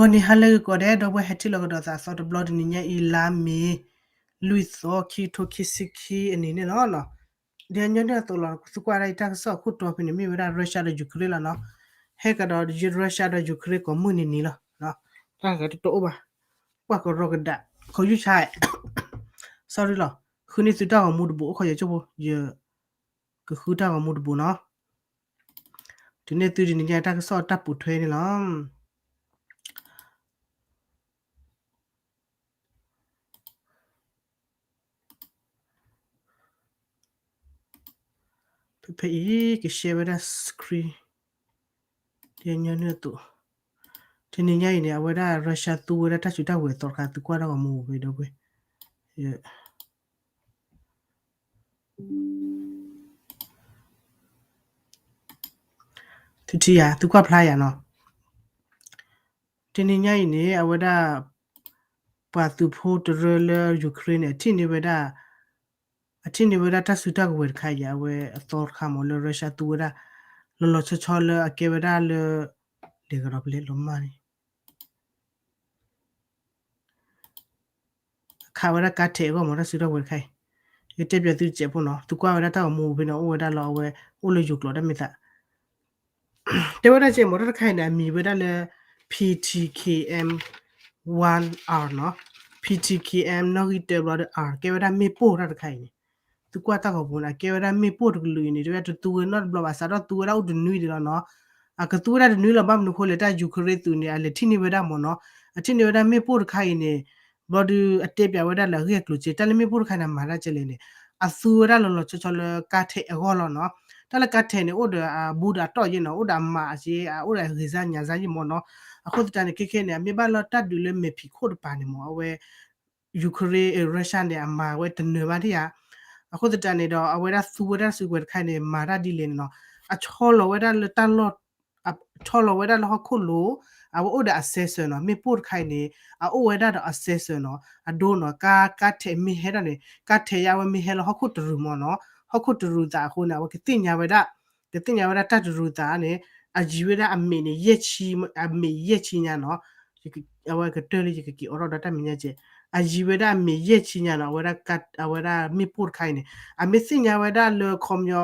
ဂီၤနံၤဟါလၢဂ့ၤကိးဂၤဒဲး ဒီပုၢ်ဝဲၢ်ဟဲထံၣ်လိာ်ကဒီးသးအသီတဘျီ တနံၤညါအံၤ လါမ့ၤ လွံၢ်သီ ခံကထိခံဆံခံအနံၤန့ၣ်လီၤ. ဒ်ညီနုၢ်အသိးလီၤ သုကွၢ်ဒၣ်အံၤတၢ်ကစီၣ်အခိၣ်တီဖဲန့ၣ် မ့ၢ်ဝဲဒၣ် Russia ဒီး Ukraine လီၤနီၤ. ဟဲကဒီး Russia ဒီး Ukraine ကိးမုၢ်နံၤနံၤလီၤ. တၢ်ဂၤတအိၣ်ဘၣ်, ကွၢ်ကရီကဒး ခီယူၢ်ဆါ sorry လီၤ. ဃုန့ၢ်သုတၢ်ဂီၤမူတဘိ အိၣ်ခိးယဆိဖိ ယကဃုတၢ်ဂီၤမူတဘိနီၤ. တုၤန့ၢ်သုတနံၤညါတၢ်ကစီၣ်တၢ်ပိာ်ထွဲန့ၣ်လီၤ. ဖဲဖဲအံၤ ကshareဝဲဒၣ် screen ဒ်ညီနုၢ်အသိး, တနံၤညါအံၤန့ၣ် အဝဲဒၣ် Russia သူဝဲဒၣ်တၢ်စုတၢ်ဝဲၤအသီတခါ သုကွၢ်တၢ်ဂီၤမူဝဲဒီပုၢ်ဝဲၢ် သုထံၣ်ယၤ သုကွၢ်ဖျါယၤနီၤ. တနံၤညါအံၤန့ၣ် အဝဲဒၣ် ပှၤသုးဖိတရၢလၢ Ukraine န့ၣ် အထံၣ်န့ၢ်ဝဲဒၣ် အထံၣ်န့ၢ်ဝဲဒၣ်တၢ်စုတၢ်ကဝဲၤတခါအံၤ အဝဲအသီတခါမ့ၢ်လၢ Russia သူဝဲဒၣ် လီၤလီၤဆီဆီလၢအကဲဝဲဒၣ်လၢ လဲၤကဒီးပလဲၤလီၤမၢ်န့ၣ် အခးဝဲဒၣ်ကါထဲးအဂီၢ်မ့ၢ်တၢ်စုတၢ်ဝဲၤတခါအံၤ, ယတဲပၠးသုတစဲးဖိနီၤ, သုကွၢ်ဝဲဒၣ်တၢ်ဂီၤမူဖဲန့ၣ် အိၣ်ဝဲဒၣ်လီၤ အဝဲအိၣ်လၢယိၤကျိာ်တၢ်မ့ၢ်သး တဲဝဲဒၣ်ကဲမ့ၢ်တၢ်တခါအံၤန့ၣ် အမံၤဝဲဒၣ်လၢ P T K M one R နီၤ, P T K M နီၣ်ဂံၢ်တၢဘျီဒီး R ကဲဝဲဒၣ်မ့ၣ်ပိၢ်တၢ်တခါအံၤန့ၣ်, သုကွၢ်တၢ်ဂီၤမူန့ၣ် အကဲဝဲဒၣ်မ့ၣ်ပိၢ်တကလုာ်အံၤန့ၣ် တဝဲတသူဝဲနီတဘျီဘၣ် စးထီၣ်သူဝဲဒၣ်အိၣ်တနွံဒံးလီၤနီၤ, အကသူဝဲဒၣ်တနွံလီၤ ဘၣ်မနုၤဃိလဲၣ် တၢ် Ukraine သုးန့ၣ် အလဲၤထံၣ်န့ၢ်ဝဲဒၣ်မ့ၢ်နီၤ, အထံၣ်န့ၢ်ဝဲဒၣ်မ့ၣ်ပိၢ်တခါအံၤန့ၣ် ဘျီဒုးအတဲပၠးဝဲဒၣ်လၢအဂ့ၢ်အကျိၤက့ တၢ်လၢမ့ၣ်ပိၢ်တခါန့ၣ် အမၤတၢ်ကဲလဲၣ်န့ၣ်, အသူဝဲဒၣ်လီၤလီၤဆီဆီလၢကါထဲးအဂီၢ်လီၤနီၤ, တၢ်လၢကါထဲးန့ၣ် အိၣ်ဒီးအဘူးဒီးအတီၢ်ယဲနီၤ, အိၣ်ဒီးအမးအက့ အိၣ်ဒီးဂ့ၤစါညါစါယဲမ့ၢ်နီၤ, အဃိသတးန့ၣ် ခဲခဲန့ၣ် အမ့ၢ်ဘၣ်လၢတၢ်ဒုးလၢမဲာ်ဖံးခိၣ်တပၤန့ၣ်မ့ၢ် အဝဲ Ukraine Russia န့ၣ် အမၤဝဲတနၢၤဘၣ်ဒံးဧါ, အဃိသတးန့ၣ်ဒီး အဝဲဒၣ်သူဝဲဒၣ်စုကဝဲၤတခါန့ၣ် မၤတၢ်ဒ်လဲၣ်န့ၣ်နီၤ, အဆီလီၤဝဲဒၣ်လၢတၢ်လီၢ် ဆီလီၤဝဲဒၣ်လၢဟီၣ်ခိၣ်လိၤ, အဝဲအိၣ်ဒီးအ sensor နီၤ, မ့ၣ်ပိၢ်တခါအံၤန့ၣ် အအိၣ်ဝဲဒၣ်ဒီးအ sensor နီၤ, အဒိနီၤ, ကါ ကါထဲးမ့ၢ်ဟဲထီၣ်န့ၣ် ကါထဲးယါအဝဲမ့ၢ်ဟဲလီၤဟီၣ်ခိၣ်တရူးမ့ၢ်နီၤ, ဟီၣ်ခိၣ်တရူးသးအဃိန့ၣ် အဝဲကသ့ၣ်ညါဝဲဒၣ်, ကသ့ၣ်ညါဝဲဒၣ်တၢ်တရူးသးန့ၣ်, အယံၤဝဲဒၣ်အမ့ၢ်န့ၣ် ယဲၢ်ဆံ, အမ့ၢ်ယဲၢ်ဆံညါနီၤ, အဝဲကတၢၢ်လၢယကက့ၤအိးထီၣ်ဒီးတၢ်မဲာ်ညါကဲ, အယံၤဝဲဒၣ်အမ့ၢ်ယဲၢ်ဆံညါနီၤ, အဝဲဒၣ် အဝဲဒၣ်မ့ၣ်ပိၢ်တခါအံၤန့ၣ် အမ့ၢ်သ့ၣ်ညါဝဲဒၣ်လၢခီပညီ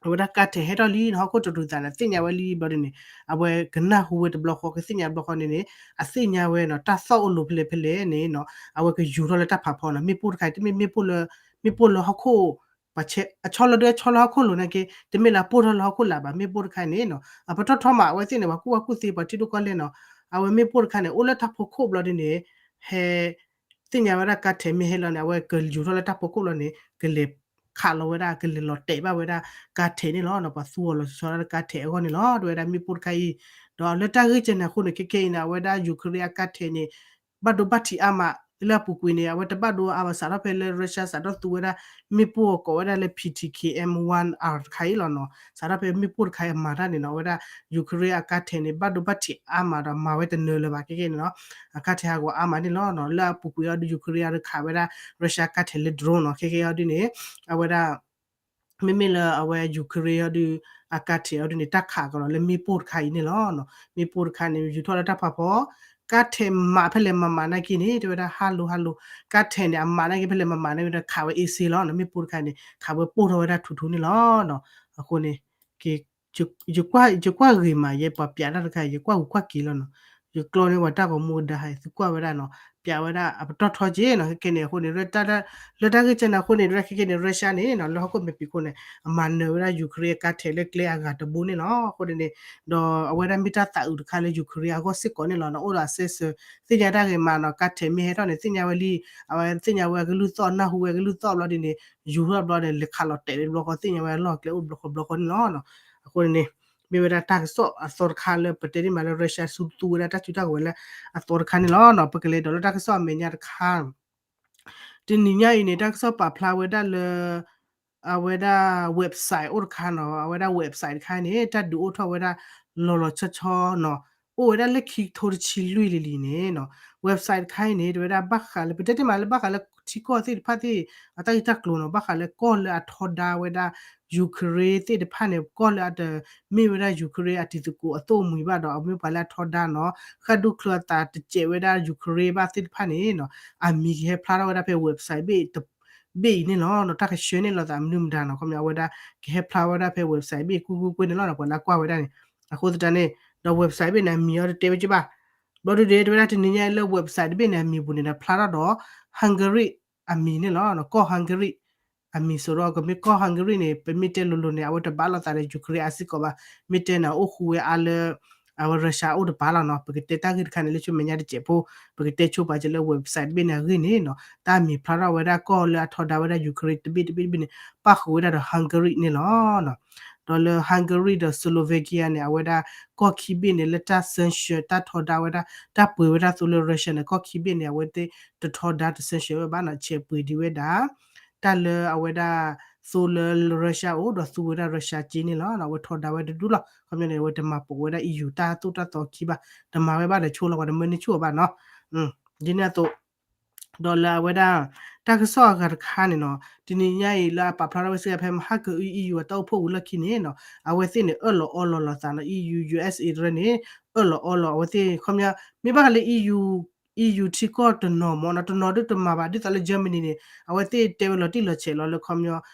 အဝဲဒၣ်ကါထဲးဟဲထီၣ်လံနီၤ, ဟီၣ်ခိၣ်တရူးသးန့ၣ် သ့ၣ်ညါဝဲလံဘျီဒ်န့ၣ်, အဝဲကနၢ်ဟူဝဲတဘျီဃီ ကသ့ၣ်ညါတဘျီဃီန့ၣ်န့ၣ်, အသ့ၣ်ညါဝဲနီၤ တၢ်သီၣ်အိၣ်လိၤဖဲလဲၣ်ဖဲလဲၣ်န့ၣ်နီၤ, အဝဲကယူၤထီၣ်လၢတၢ်ဖးဖီနီၤ, မ့ၣ်ပိၢ်တခါအံၤ တမ့ၢ်မ့ၣ်ပိၢ်လၢ, မ့ၣ်ပိၢ်လၢဟီၣ်ခိၣ် ပှၤဆဲး အဆီလီၤဒုးဆီလီၤဟီၣ်ခိၣ်လိၤန့ၣ်က့, တမ့ၢ်လၢအပိၢ်ထီၣ်လၢဟီၣ်ခိၣ်လာ်ဘၣ်, မ့ၣ်ပိၢ်တခါအံၤန့ၣ်နီၤ, အပတီၢ်ထီမး အဝဲသ့ၣ်န့ၣ် ပှၤကူၣ်ဘၣ်ကူၣ်သ့ ပှၤထံဒိၣ်ကီၢ်လဲၢ်နီၤ, အဝဲမ့ၣ်ပိၢ်တခါန့ၣ် အိၣ်လၢတၢ်ဖီခိၣ်ဘျီဒ်န့ၣ်, ဟဲ သ့ၣ်ညါဝဲဒၣ်ကါထဲးမ့ၢ်ဟဲလီၤန့ၣ် အဝဲကယူၤထီၣ်လၢတၢ်ဖီခိၣ်လီၤန့ၣ် ကလဲၤခးလီၤဝဲဒၣ် ကလဲၤလီၤတဲာ်ဘၣ်ဝဲဒၣ်ကါထဲးန့ၣ်လီၤ. ပှၤသူအီၤလီၤဆီဆီဒၣ်လၢကါထဲးအဂီၢ်န့ၣ်လီၤ. တဝဲဒၣ်မ့ၣ်ပိၢ်တခါအံၤ, ဒီးလၢတၢ်ဂ့ၢ်ကဲန့ၣ်အဃိန့ၣ် ခဲခဲအံၤန့ၣ် အဝဲဒၣ် Ukraine အကါထဲးန့ၣ် ဘၣ်ဒိဘၣ်ထံးအါမး, လၢအပူၤကွံာ်န့ၣ် အဝဲတဘၣ်ဒိအါဘၣ်စးထီၣ်ဖဲလၢ Russia စးထီၣ်သူဝဲဒၣ် မ့ၣ်ပိၢ်အကိးဝဲဒၣ်လၢ P T K M one R တခါအံၤလီၤနီၤ. စးထီၣ်ဖဲမ့ၣ်ပိၢ်တခါအံၤအမၤတၢ်န့ၣ်နီၤ အဝဲဒၣ် Ukraine အကါထဲးန့ၣ် ဘၣ်ဒိဘၣ်ထံးအါမးဒီး မၤဝဲတနၢၤလၢၤဘၣ်ခဲခဲန့ၣ်နီၤ. အကါထဲးဟးဂီၤအါမးန့ၣ်လီၤနီၤ. လၢအပူၤကွံာ်အီၤဒုး Ukraine အီၤဒုးခးဝဲဒၣ် Russia ကါထဲးလၢ drone နီၤ. ခဲခဲအီၤဒုးန့ၣ် အဝဲဒၣ် မ့မ့ၢ်လၢအဝဲ Ukraine အီၤဒုး အကါထဲးအီၤဒုးန့ၣ် တၢ်ခးကဒီးလၢမ့ၣ်ပိၢ်တခါအံၤန့ၣ်လီၤ. မ့ၣ်ပိၢ်တခါန့ၣ် ယူၤထီၣ်လၢတၢ်ဖးဖီ, ကါထဲးမးဖဲလဲၣ်မးမးနာ်က့န့ၣ် တဲဝဲဒၣ် ဟါလိၤဟါလိၤ, ကါထဲးန့ၣ် အမးနာ်က့ဖဲလဲၣ်မးမးနာ်က့ဒီး ခးဝဲအ့စ့လီၤနီၤ. မ့ၣ်ပိၢ်တခါန့ၣ် ခးဝဲပိၢ်ထီၣ်ဝဲဒၣ်ထူထူန့ၣ်လီၤ. အဃိန့ၣ် ယကွၢ်ဂ့ၤမး ယပှၤပျးတၢ်တခါ ယကွၢ်ဂူၤကွၢ်က့ၤလီၤနီၤ. ယကျီန့ၢ်ဝဲတၢ်ဂီၤမူကဒါဟဲ သုကွၢ်ဝဲဒၣ်နီၤ, ပျးဝဲဒၣ်အပတီၢ်ထီက့ၤနီၤ. ခဲခဲန့ၣ်အဃိန့ၣ် လၢတၢ်ဂ့ၢ်ကဲန့ၣ်အဃိန့ၣ် ခဲခဲန့ၣ် Russia န့ၣ်နီၤ လၢဟီၣ်ခိၣ်မဲာ်ဖံးခိၣ်န့ၣ် အမၤနၢၤဝဲဒၣ် Ukraine အကါထဲးလၢကျဲအဂၤတဘိန့ၣ်လီၤ. အဃိန့ၣ် ဒီးအဝဲဒၣ်မ့ၢ်တၢ်သးအုးတခါလၢ Ukraine အဂီၢ်စ့ၢ်ကီးန့ၣ်လီၤနီၤ. အိၣ်ဒီးအ sensor သ့ၣ်ညါတၢ်ဂ့ၤမးနီၤ. ကါထဲးမ့ၢ်ဟဲထီၣ်န့ၣ် သ့ၣ်ညါဝဲလံ, အဝဲသ့ၣ်ညါဝဲအကလုၢ်သီၣ် နၢ်ဟူဝဲအကလုၢ်သီၣ်ဘျီဒ်န့ၣ် ယူၤထီၣ်ဘျီန့ၣ် လဲၤခးလီၤတဲာ်ဝဲတဘျီဃီ သ့ၣ်ညါဝဲအလီၢ်အကျဲအိၣ်တဘျီဃီဘျီဃီန့ၣ်လီၤ. အဃိန့ၣ် မ့ၢ်ဝဲဒၣ်တၢ်ကစီၣ်အသီတခါလၢပတဲဒ်မးလၢ Russia သူသူဝဲဒၣ်တၢ်စုတၢ်ကဝဲၤလၢအသီတခါန့ၣ်လီၤ. ပကလဲၤဒီးလၢတၢ်ကစီၣ်အမဲာ်ညါတခါ တနံၤညါအံၤန့ၣ် တၢ်ကစီၣ်ပာ်ဖျါဝဲဒၣ်လၢ အဝဲဒၣ် website အိၣ်တခါနီၤ. အဝဲဒၣ် website တခါန့ၣ် တၢ်ဒုးအိၣ်ထီၣ်ဝဲဒၣ်လီၤလီၤဆီဆီနီၤ. အိၣ်ဝဲဒၣ်လၢခံကထိတဆံလွံၢ်လံၤလံၤန့ၣ်နီၤ. website တခါအံၤန့ၣ် တဲဝဲဒၣ်ဘၣ်ဃးလၢ ပတဲတ့ၢ်မးလၢဘၣ်ဃးလၢထံကီၢ်သ့ၣ်တဖၣ်သ့ၣ် အတၢ်ဂ့ၢ်တၢ်ကျိၤနီၤ ဘၣ်ဃးလၢကီၢ်လၢအထီဒါဝဲဒၣ် Ukraine သ့ၣ်တဖၣ်န့ၣ် ကီၢ်လၢအတမ့ၢ်ဝဲဒၣ် Ukraine အတံၤသကိးအသိၣ်မှံၤဘၣ်ဒီး အမ့ၢ်ပှၤလၢအထီဒါနီၤ ဃၣ်ဒူၣ်ချၢအသးတစဲးဝဲဒၣ် Ukraine ဘၣ်သ့ၣ်တဖၣ်န့ၣ်နီၤ အမံၤကဟဲဖျါထီၣ်ဝဲဒၣ်ဖဲ website ဘ့ၣ် ဘ့ၣ်အံၤန့ၣ်လီၤ. တၢ်ကဆှၢန့ၢ်လိာ်သးမနုၤမတၤနီၤ ခီပညီအဝဲဒၣ် ကဟဲဖျါဝဲဒၣ်ဖဲ website ဘ့ၣ် ကွ့ၢ်ကွ့ၢ်ကွ့ၢ်န့ၣ်လီၤ ပှၤလၢကွၢ်ဝဲဒၣ်န့ၣ် အဃိသတးန့ၣ် ဒီး website ဘ့ၣ်န့ၣ် အမံၤအီၤတတဲဝဲက့ဘၣ် ဘျီဒုဒဲ တဲဝဲဒၣ်တနံၤညါအံၤလၢ website တဘ့ၣ်န့ၣ် အမံၤပူၤန့ၣ်ဒီး ဖျါထီၣ်ဒီး Hungary အမံၤန့ၣ်လီၤ. ကီၢ် Hungary အမံၤစိဒီး ကမ့ၢ်ကီၢ် Hungary န့ၣ် ပမ့ၢ်တဲလိၤလိၤန့ၣ် အဝဲတဘၣ်လိာ်သးဒီး Ukraine အစ့ၢ်ကီးဘၣ်. မ့ၢ်တဲန့ၣ် အိၣ်ဃူဝဲအါလၢ အဝဲ Russia အိၣ်တပၤလီၤနီၤ. ပကတဲတၢ်ဂ့ၢ်တခါန့ၣ် လၢဆူမဲာ်ညါတစဲးဖိ ပကတဲဆိပာ်စၢၤလၢ website တဘ့ၣ်န့ၣ်အဂ့ၢ်န့ၣ်နီၤ တၢ်မံၤဖျါထီၣ်ဝဲဒၣ်ကီၢ်လၢအထီဒါဝဲဒၣ် Ukraine တဘ့ၣ်တဘ့ၣ်တဘ့ၣ်န့ၣ် ပၣ်ဃုာ်ဝဲဒၣ်ဒီး Hungary န့ၣ်လီၤ. ဒီးလၢ Hungary ဒီး Slovakia န့ၣ် အဝဲဒၣ်ကီၢ်ခံဘ့ၣ်န့ၣ် လၢတၢ် sanction တၢ်ထီဒါဝဲဒၣ် တၢ်ပှ့ၤဝဲဒၣ်သိလၢ Russia န့ၣ် ကီၢ်ခံဘ့ၣ်န့ၣ် အဝဲသ့ၣ်တထီဒါတ sanction ဝဲဘၣ်နီၤ ဆဲးပှ့ၤဒံးဝဲဒၣ် တၢ်လၢအဝဲဒၣ်သိလၢ Russia အိၣ်ဒီးသူဝဲဒၣ် Russia က့န့ၣ်လီၤ. အဝဲထီဒါဝဲတဒူၣ်လီၤ. ခီပညီန့ၣ် အဝဲတမၤပိာ်ဝဲဒၣ် EU တၢ်သိၣ်တၢ်သီခံဘၣ် တမၤဝဲဘၣ်ဒီးဆိလီၤ ပှၤတမၢန့ၢ်ဆူၣ်အီၤဘၣ်နီၤ ဒ်န့ၣ်အသိး ဒီးလၢအဝဲဒၣ် တၢ်ကစီၣ်အဂၤတခါန့ၣ်နီၤ တနံၤညါအံၤလၢအပာ်ဖျါထီၣ်ဝဲစ့ၢ်ကီးဖဲမဟါကအု EU အတၢ်အိၣ်ဖှိၣ်ဝံၤလီၢ်ခံန့ၣ်နီၤ အဝဲသ့ၣ်န့ၣ် အၢၣ်လီၤအီလီၤလိာ်သးနီၤ EU USA တရၢန့ၣ် အၢၣ်လီၤအီလီၤ အဝဲသ့ၣ်ခီပညီ မ့ၢ်ဘၣ်ဃးလၢ EU EU ထံကီၢ်တနီၤမ့ၢ်နီၤ တနီၤဒုတမၤဘၣ် ဒ်သိးလၢ Germany န့ၣ် အဝဲသ့ၣ်တဲဝဲလီၤတံၢ်လီၤဆဲးလီၤလၢခီပညီ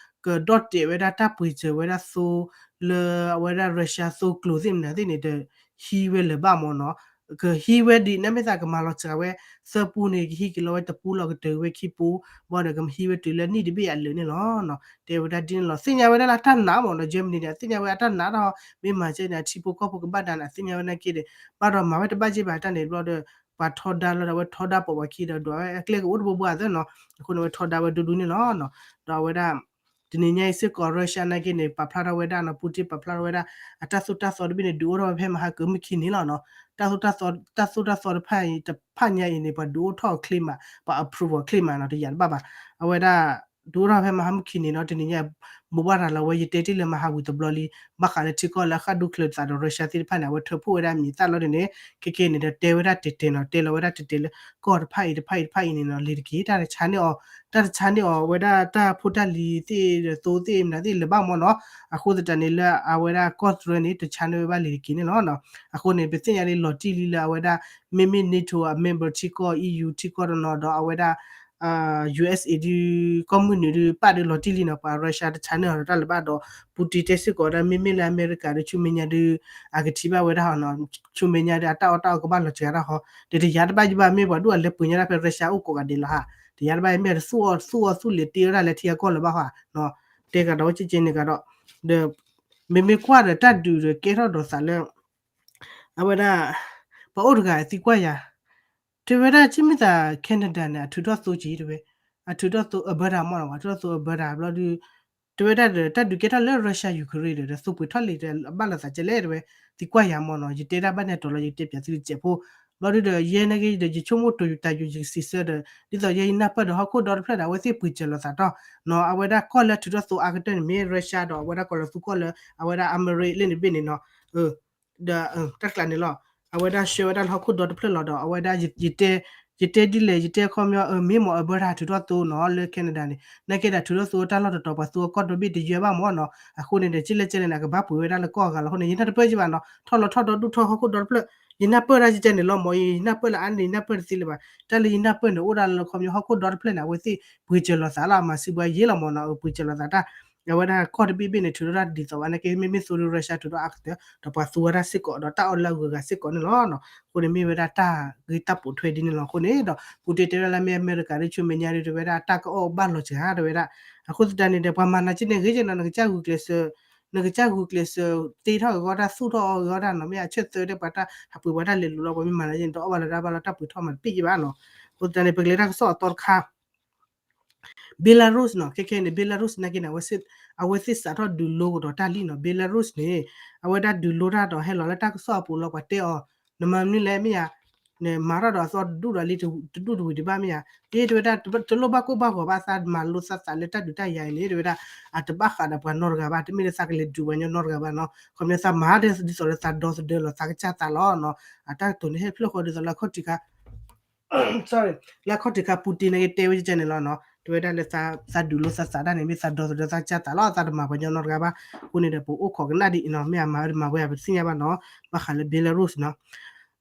ကဒီၣ်တဲာ်ဝဲဒၣ်တၢ်ပှ့ၤစၢၤဝဲဒၣ်သိ လၢအဝဲဒၣ် Russia သိကျိၤသ့ၣ်မနုၤသ့ၣ်န့ၣ် တဟံးဝဲလၢၤဘၣ်မ့ၢ်နီၤ ကဟံးဝဲဒ်န့ၣ်မ့ၢ်သးကမၤလီၤစှၤဝဲ သၢပူန့ၣ် ကဟံးက့ၤလီၤဝဲတပူလီၤ ကတၢၢ်ဝဲခံပူ ဘၣ်ဒီးကဟံးဝဲတုၤလၢနံၣ်တဘ့ၣ်အလၢာ်န့ၣ်လီၤ. တဲဝဲဒၣ်ဒ်န့ၣ်လီၤ သ့ၣ်ညါဝဲဒၣ်လၢတၢ်နးမ့ၢ်နီၤ Germany န့ၣ် အသ့ၣ်ညါဝဲအတၢ်နးတၢ်ဟီ မ့ၢ်မၤကဲန့ၣ် အထံဖိကီၢ်ဖိကဘၣ်ဒါန့ၣ် အသ့ၣ်ညါဝဲနာ်က့ဒီး ဘၣ်ဒီးမၤဝဲတဘၣ်က့ဘၣ်တၢ်န့ၣ်ဘျီဒီး ပှၤထီဒါလီၤဒီး အဝဲထီဒါပိာ်ပှၤခံဒီး ဒွးဝဲအကျဲကအိၣ်တဘိဘိအသၢနီၤ အဃိန့ၣ် အဝဲထီဒါဝဲဒူဒူန့ၣ်လီၤ. ဒီးအဝဲဒၣ် တနံၤညါအံၤစ့ၢ်ကီး Russia နာ်က့န့ၣ် ပာ်ဖျါထီၣ်ဝဲဒၣ်နီၤ Putin ပာ်ဖျါထီၣ်ဝဲဒၣ် အတၢ်သိၣ်တၢ်သီတဘ့ၣ်န့ၣ် ဒုးအိၣ်ထီၣ်ဝဲဖဲမဟါကမုၢ်ခံနံၤလီၤနီၤ တၢ်သိၣ်တၢ်သီတဖၣ်ညါအံၤန့ၣ် ပှၤဒုးအိၣ်ထီၣ်အီၤချ့မး ပှၤ approve အီၤချ့မးနီၤ တယာ်တဘၣ်ဘၣ် အဝဲဒၣ် ဒုးအိၣ်ထီၣ်ဖဲမဟါမုၢ်ခံနံၤနီၤ တနံၤညါ မိၢ်ဘၣ်ရၤလီၤဝဲ ယတဲတ့ၢ်လၢမဟါဝံၤတဘျီလံ ဘၣ်ဃးလၢထံကီၢ်လၢအဃၣ်ဒူၣ်ချၢသးဒီး Russia သ့ၣ်တဖၣ်န့ၣ် အဝဲထၢဖှိၣ်ဝဲဒၣ်မံၤသၣ်လီၤန့ၣ် ခဲကဲန့ၣ်ဒီးတဲဝဲဒၣ်တဲာ်တဲာ်နီၤ တဲလီၤဝဲဒၣ်တဲာ်တဲာ်လၢ ကီၢ်တဖၣ်အံၤတဖၣ်အံၤတဖၣ်အံၤန့ၣ်နီၤ လံၤတက့ၢ် တၢ်တဆါန့ၢ်အီၤ တၢ်တဆါန့ၢ်အီၤ အဝဲဒၣ်တၢ်ဖိတၢ်လံၤသ့ၣ်ဒီးသိသ့ၣ်မနုၤသ့ၣ်လၢၤဘၣ်မ့ၢ်နီၤ အဃိသတးန့ၣ်လၢအဝဲဒၣ်ကီၢ်တရၢန့ၣ် တဆါန့ၢ်ဝဲဘၣ်လံၤတက့ၢ်န့ၣ်လီၤ. အဃိန့ၣ် ပသ့ၣ်ညါလံလီၤတံၢ်လံလၢအဝဲဒၣ် မ့မ့ၢ် NATO အ member ထံကီၢ် EU ထံကီၢ်တနီၤဒီးအဝဲဒၣ် USA ဒုး ကီၢ်မုၢ်နုာ်ဒုး ပာ်ဒုးလီၤတံၢ်လံနီၤ ပှၤ Russia တဆါန့ၢ်အီၤဒီးတၢ်လၢၤဘၣ်ဒီး Putin တဲစ့ၢ်ကီးဝဲဒၣ် မ့မ့ၢ်လၢအမဲရကၤဒုး ဆူမဲာ်ညါဒုး အကထံၣ်ဘၣ်ဝဲဒၣ်ဟီနီၤ ဆူမဲာ်ညါဒုး အတၢ်အီၣ်တၢ်အီကဘၣ်လီၤစှၤတၢ်ဟီ ဒီးတယၤတဘၣ်ယဘၣ် မ့ၢ်ပှၤဒူၣ်အလဲၤပှ့ၤညါတၢ်ဖဲ Russia အိၣ်ကိးဂၤဒဲးလီၤဟါ တယၤတဘၣ် မ့ၢ်တသူၣ်အီၣ်သူၣ်အီၣ်သူၣ်လံၤတ့ဝဲဒၣ်လၢထံအကီၢ်လၢၤဘၣ်ဟါ တဲကဒီးဝဲကကဲန့ၣ်ကဒီး ဒီး မ့မ့ၢ်ကွၢ်ဒီးတၢ်ဒုးဒီးကဲထီၣ်ဒီးသးလၢ အဝဲဒၣ် ပှၤအိၣ်တဂၤသံကွၢ်ယၤ တဲဝဲဒၣ် ကမ့ၢ်သး Canada န့ၣ် အထုးထီၣ်သိက့ၤတဲဝဲ အထုးထီၣ်သိ Alberta မ့ၢ်နီၤ အထုးထီၣ်သိ Alberta ဘျီဒုး တဲဝဲဒၣ်ဒီး တၢ်ဒုးကဲထီၣ်လၢ Russia Ukraine ဒီး သိပှ့ၤထီၣ်လံၤဒီး ဘၣ်လိာ်သးကဲလဲၣ်တဲဝဲ သံကွၢ်ယၤမ့ၢ်နီၤ ယတဲဒၣ်ဘၣ်န့ၣ်တီးလီၤ ယတဲပၠးသုတစဲးဖိ ဘျီဒုးဒီး ယဲနာ်က့ဒီး ယဆိကမိၣ်တိၤယိၤတၢ်ယိၤ ယကစံးဆၢဒီး ဒ်သိးယဲယနၢ်ပၢၢ်ဒီးဟီၣ်ခိၣ်ဒီတဖျၢၣ်ဒီး အဝဲသ့ၣ်ပှ့ၤစၢၤလိာ်သးတီၢ်နီၤ အဝဲဒၣ်ကီၢ်လၢအထုးထီၣ်သိအါကတၢၢ်န့ၣ် မ့ၢ် Russia ဒီး အဝဲဒၣ်ကီၢ်လၢသူကီၢ်လၢ အဝဲဒၣ် Emirates လၢန့ၣ်ဘ့ၣ်န့ၣ်နီၤ ဒီး တၢ်တကျးန့ၣ်လီၤ အဝဲဒၣ်ဆှၢဝဲဒၣ်လၢဟီၣ်ခိၣ်ဒီတဖျၢၣ်လီၤဒီး အဝဲဒၣ် ယတဲဒ်လဲၣ် ယတဲခီပညီ မ့ၢ်မ့ၢ် Alberta ထုးထီၣ်သိနီၤ လၢ Canada န့ၣ် နာ်က့ဒီးထုးထီၣ်သိတၢ်လီၢ်တတီၤ ပှၤသူအကီၢ်ဒီဘ့ၣ်တယၢဘၣ်မ့ၢ်နီၤ အဃိန့ၣ်ဒီး ကၠ့လဲၣ်ကၠဲလဲၣ်န့ၣ် အကဘၣ်ပှ့ၤဝဲဒၣ်လၢကီၢ်အဂၤလီၤအဃိန့ၣ် ယနၢ်တပၢၢ်ကၠ့ဘၣ်နီၤ ထီၣ်လီၤထီၣ်ဒီဒူၣ်ထီၣ်ဟီၣ်ခိၣ်ဒီတဖျၢၣ် ယနၢ်ပၢၢ်ဒၣ်ကၠ့န့ၣ်လီၤ မ့ၢ်ယနၢ်ပၢၢ်လၢအါန့ၣ် ယနၢ်ပၢၢ်တသ့လၢၤဘၣ် တၢ်လၢယနၢ်ပၢၢ်န့ၣ် အိၣ်ဒၣ်လၢခီပညီဟီၣ်ခိၣ်ဒီတဖျၢၣ်န့ၣ် အဝဲသ့ၣ်ပှ့ၤစၢၤလိာ်သးလီၤ အမၤစံးပှၤယ့လီၤမ့ၢ်နီၤ ပှ့ၤစၢၤလိာ်သးတၢ် အဝဲဒၣ်ကီၢ်တဘ့ၣ်ဘ့ၣ်န့ၣ် ထုးထီၣ်တၢ်ဒ်သိးဘၣ်နာ်က့ မ့မ့ၢ်သိဒီး Russia ထုးထီၣ်အါကတၢၢ် ဒီးပှၤသူဝဲဒၣ်စ့ၢ်ကီး ဒီးတၢ်အီၣ်လၢအဂုၤအဂၤစ့ၢ်ကီးန့ၣ်လီၤ. အဃိန့ၣ်မ့ၢ်ဝဲဒၣ်တၢ်ဂ့ၢ်တၢ်ပိာ်ထွဲဒ်န့ၣ်လီၤ. အဃိန့ၣ်ဒီး Putin တဲဝဲဒၣ်လၢမ့ၢ်အမဲရကၤဒ်ဆူမဲာ်ညါဒ်တဲဝဲဒၣ် တၢ်ကအီၣ်ဘၣ်လီၤစှၤတဲဝဲဒၣ် အဃိသတးန့ၣ်ဒီး ပှၤမၤနၤက့န့ၣ် ဂ့ၤက့နီၤ နကစၢ်ဂုာ်ကျဲးစၢး နကစၢ်ဂုာ်ကျဲးစၢး တ့ထီၣ်က့ၤဂီၢ်တၢ်သူၣ်ထီၣ်အီၤဂီၢ်တၢ်နီၤ မ့ၢ်အဆၢၣ်သၢတဲပှၤတၢ်ဟးပှ့ၤပှၤတၢ်လဲၤလူၤလီၤ ပှၤမ့ၢ်မၤနၤက့န့ၣ် တအီၣ်ဘၣ်လၢၤတၢ်ဘၣ်လၢတၢ်ပှ့ၤထီၣ်မးတဘ့ၣ်က့ဘၣ်နီၤ. အဃိသတးန့ၣ် ပကလဲၤတၢ်ကစီၣ်အသီတခါ Belarus နီၤ ခဲခဲန့ၣ် Belarus နာ်က့န့ၣ် အဝဲသ့ၣ်စးထီၣ်ဒုးလိကဒီးတၢ်လံနီၤ Belarus န့ၣ် အဝဲဒၣ်ဒုးလိတၢ်ဒီးဟဲလီၤလၢတၢ်ကစီၣ်အပူၤလီၤ ပှၤတဲအီၤ နမၤမနုၤလဲၣ်မ့ၢ်ယါ နမၤထီၣ်ဒီးအသီတဒူၣ်ဒီးလံတဒူၣ်တဝံၤဒံးဘၣ်မ့ၢ်ယါ ဒ်တဲဝဲဒၣ် တလိၣ်ဘၣ်ကိၢ်ဘၣ်ဂီၤဘၣ်သးမၤလိသးသးလၢတၢ်ဒုးတၢ်ယၤအံၤန့ၣ် တဲဝဲဒၣ် အတဘၣ်ဃးဒီးပှၤနီတဂၤဘၣ် တမ့ၢ်လၢသးကလဲၤဒုးပှၤညီနီတဂၤဘၣ်နီၤ ခီပညီသးမၤဒ်သိးလၢသးဒီသဒၢလီၤသးကစၢ်သးလီၤနီၤ အတၢ်ကတိၤန့ၣ်ဟဲဖျၢၣ်ဃီဒ်သိးလၢအခီၣ်ထံးခါ sorry လၢအခီၣ်ထံးခါ Putin န့ၣ်က့ၤတဲဝဲကဲန့ၣ်လီၤနီၤ, တဲဝဲဒၣ်လၢသးဒုးလိာ်သးသးဒၣ်န့ၣ် မ့ၢ်သးဒီသဒၢသးကၢ်သးလီၤ သးတမၤပှၤကညီနီတဂၤဘၣ်, အဃိန့ၣ်ဒီး ပအိၣ်ခိးကနၣ်ဒ်အံၤနီၤ, မ့ၢ်အမၤဝဲတမၤဝဲ ပတသ့ၣ်ညါဘၣ်နီၤ, ဘၣ်ဃးလၢ Belarus နီၤ.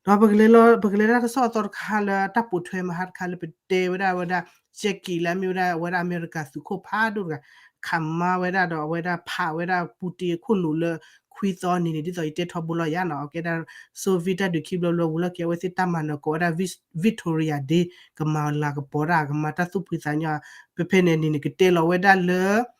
ဒီးပကလဲၤလီၤ ပကလဲၤတၢ်ကစီၣ်အသီတခါလၢတၢ်ပိာ်ထွဲမဟါတခါလၢပတဲဝဲဒၣ်ဝဲဒၣ် Jackie လၢအမ့ၢ်ဝဲဒၣ် အဝဲဒၣ်အမဲရကၤသုးခိၣ်ဖးဒိၣ်တဂၤ ခးမါဝဲဒၣ်ဒီးအဝဲဒၣ်ဖးဝဲဒၣ် Putin အခိၣ်နူာ်လၢ ခွံသီနံၤန့ၣ် ဒ်သိးယတဲထီဘိလီၤယၤနီၤ, အကဲဒၣ် Soviet တၢ်ဒုးခံဘျီဘျီဝံၤလီၢ်ခံ အဝဲသ့ၣ်တၢ်မၤနၢၤကိးဝဲဒၣ် Victoria Day ကမၤလၤကပီၤတၢ် ကမၤတၢ်သူၣ်ဖှံသးညီ, ဖဲဖဲန့ၣ်န့ၣ် ကတဲလီၤဝဲဒၣ်လၢ